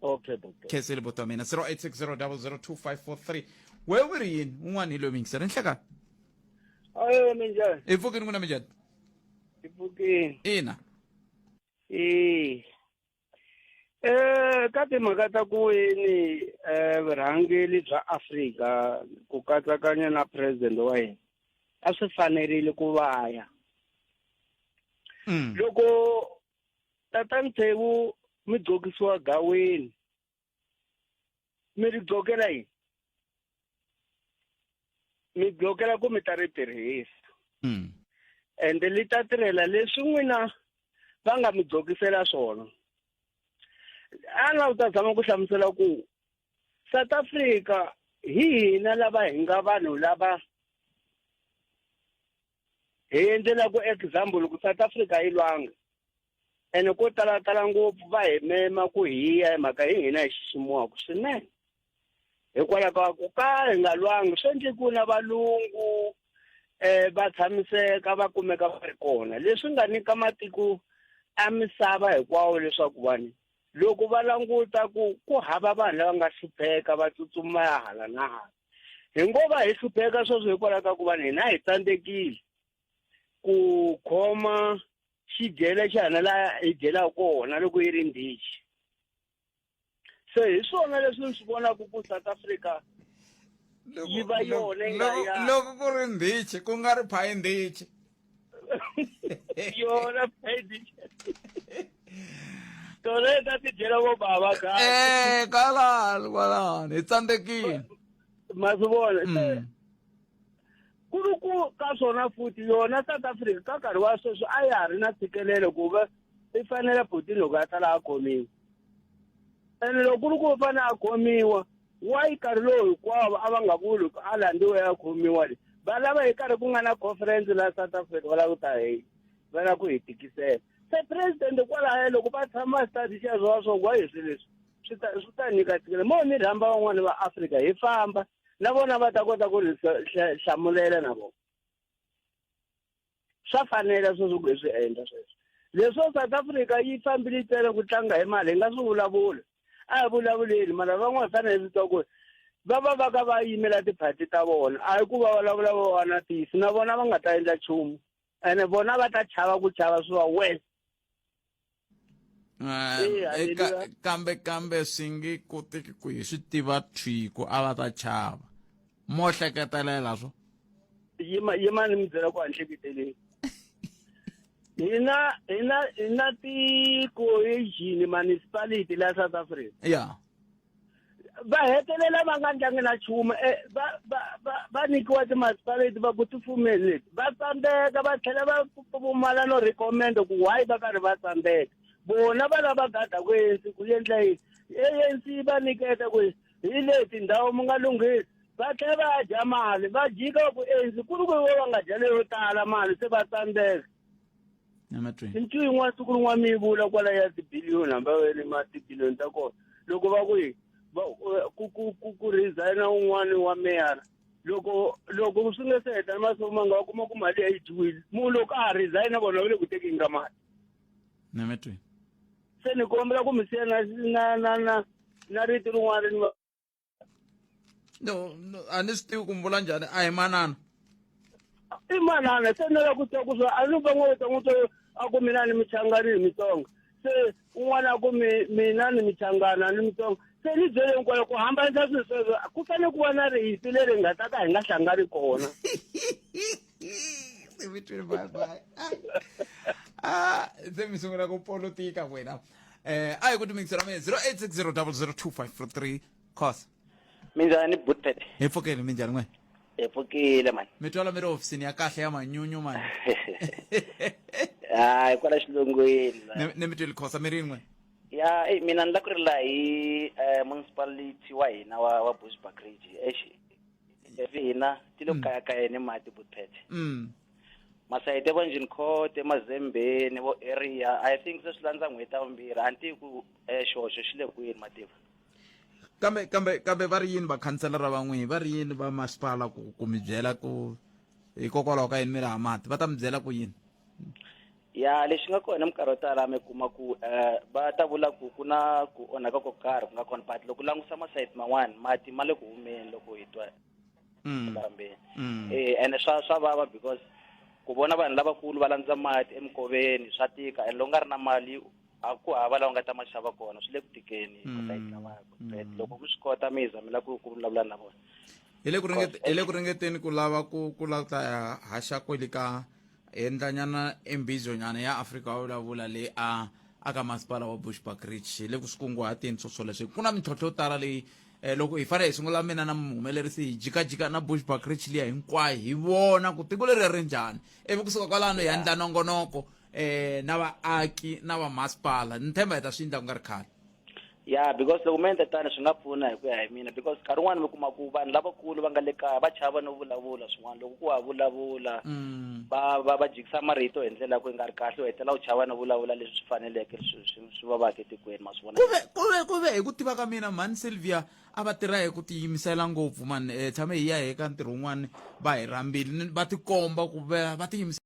Okay, doctor. Khensile buti wa mina 0860002543. We u ri yini? Un'wana hi loyi mi yingisela. Nhlekani. Ayo minjhani? Hi pfukini n'wina minjhani? Hi pfukini. Ina. Eh. Ka timhaka ta ku yini vurhangeri bya Afrika ku katsakanya na president wa hina a swi fanerile ku va ya. Loko tata Ntsevu mi gqokisiwa gaweni mi ri gqokela yini? Mi gqokela ku mi ta ri tirhisa. Ende li ta tirhela leswi n'wina va nga mi gqokisela swona. A nga ta zama ku hlamusela ku South Africa hi hina lava hi nga vanhu lava hi endlela ku example ku South Africa yi lwanga ene ko tala tala ngopfu va hi mema ku hi ya hi mhaka hi hina hi xiximiwaka swinene. Hikwalaho ka ku ka hi nga lwangi swi endle ku na valungu va tshamiseka va kumeka va ri kona, leswi nga nyika matiko a misava hinkwawo leswaku vanhu loko va languta ku ku hava vanhu lava nga hlupheka va tsutsuma ya hala na hala. Hi ngo va hi hlupheka sweswo hikwalaho ka ku vanhu hina hi tsandzekile ku khoma xidyelo xa hina laha hi dyelaka kona loko yi ri ndichi. Se hi swona leswi ni swi vonaka ku South Africa yi va yona yi nga ya loko ku ri ndichi ku nga ri phayi ndichi. Yona phayi ndichi. Tona ta ti dyela vo bava ka. Kwalano, kwalano, hi tsandzekile. Ma swi vona? Se ku ri ku ka swona futhi yona South Africa ka nkarhi wa sweswi a ya ha ri na ntshikelelo ku va i fanele Putin loko a ta laha a khomiwa. Ene loko ku ri ku u fanele a khomiwa, why nkarhi lowu hinkwawo a va nga vuli ku a landziwe ya khomiwa le? Va lava hi karhi ku nga na conference la South Africa va lava ku ta hi va lava ku hi tikisela. Se president kwalaya loko va tshama study xa swa swo why hi swilo leswi swi ta swi ta nyika ntshikelelo. Mo ni rhamba van'wani va Afrika hi famba na vona va ta kota ku ri hlamulela na vona. Swa fanela sweswo ku hi swi endla sweswo. Leswo South Africa yi fambile yi tele ku tlanga hi mali hi nga swi vulavuli. A hi vulavuleli mara van'wana fanele swi twa ku va va va ka va yimela tiphati ta vona. A hi ku va vulavula va va na ntiyiso na vona va nga ta endla nchumu. Ene vona va ta chava ku chava swi va worse. Kambe kambe swi nge koteki ku hi swi tiva thwi ku a va ta chava. Mo hleketelela swo. Yima yima ni mi byela ku a ni hleketeleli. Hina hina hina ti cohesion municipality la South Africa. Yeah. Va hetelela va nga ndlangi na nchumu, va va va va nyikiwa ti-municipality va ku ti fumeni leti. Va tsandzeka va tlhela va pfumala no recommend ku why va karhi va tsandzeka. Vona va lava gada ku ANC ku endla yini. ANC yi va nyiketa ku hi leti ndhawu mi nga lunghisi. Va tlhela va ya dya mali, va jika ku ANC ku ri ku va nga dya leyo tala mali se va tsandzeka. Ntu yin'wana siku rin'wana mi yi vula kwala ya tibiliyoni hambi va ri ma tibiliyoni ta kona. Loko va ku yi ku ku ku ku resign un'wana wa meyara loko loko swi nga se heta masiku manga wa kuma ku mali ya yi dyiwile munhu loko a ha resign vona va le ku tekeni ka mali nemetweni se ni kombela ku mi siya na na na na na rito rin'wana ri ni no no a ni swi tivi ku mi vula njhani a hi manana i manana se ni lava ku twa ku swa a ni van'wana ta n'wi twa a ku mina ni michangani hi mitsonga se un'wana a ku mina ni michangana ni mitsonga se ni byele hinkwalo ku hambanisa swilo sweswo ku fanele ku va na rihisi leri nga ta ka hi nga hlangani kona se mi twile bye bye ah se mi sungula ku politika wena eh a hi ku timingisela mina 0860002543 cos minjhani butpet hi pfukile minjhani n'we hi pfukile mani mi twala mi ri hofisini ya kahle ya manyunyu mani hayi kwala xilungwini ni mi twile khosa mi rin'we ya eyi mina ni la ku rila hi eh, municipality wa hina wa wa bushbuckridge eish hina ti le ku kayakayeni mati butpet masayiti ya vo engine court emazembeni vo area i think se swi landza n'hweti ya vumbirhi a ni tivi ku eh, xihoxo xi le kwini mativa kambe kambe kambe va ri yini vakhanselara va n'wini va ri yini va masipala ku ku mi byela ku hikokwalaho ka yini mi ri ha mati va ta mi byela ku yini ya lexi nga kona minkarhi yo tala mi kuma ku um va ta vula ku ku na ku onhaka ko karhi ku nga kona but loko langusa masayiti man'wani mati ma le ku humeni loko hi twa lambeni eh ene swa swa vava because ku vona vanhu lavakulu va landza mati emikoveni swa tika and loko nga ri na mali a ku hava la u nga ta ma xava kona swi le ku tikeni masayiti lamaya loko mi swi kota mi za mi la ku ku vulavula na vona hi le ku ringete hi le ku ringeteni ku lava ku ku lava ku ta ya haxa kwele ka endlanyana embizonyana ya Afrika wa vulavula leyi a a ka masipala wa Bushbuckridge hi le ku swi kunguhateni swo swoleswo ku na mintlhontlho yo tala leyi eh, loko hi fanele hi sungula mina na muhumelerisi hi jikajika na Bushbuckridge liya hinkwayo hi vona ku tiko leri ri njhani ivi kusuka kwalano hi endla nongonoko eh na vaaki na vamasipala ni themba hi ta swi endla ku nga ri khale ya because loko mi endla tani swi nga pfuna hi ku ya hi mina because nkarhi wun'wani mi kuma ku vanhu lavakulu va nga le kaya va chava no vulavula swin'wana loko ku ha vulavula va va va jikisa marito hi ndlela ya ku yi nga ri kahle u hetelela u chava no vulavula leswi swi faneleke swi swi swi vavaka etikweni ma swi vona kuve kuve kuve hi ku tiva ka mina mhani Sylvia a va tirha hi ku tiyimisela ngopfu mani eh, tshame hi ya hi ka ntirho wun'wani va hi rhambile va tikomba ku va va tiyimisela.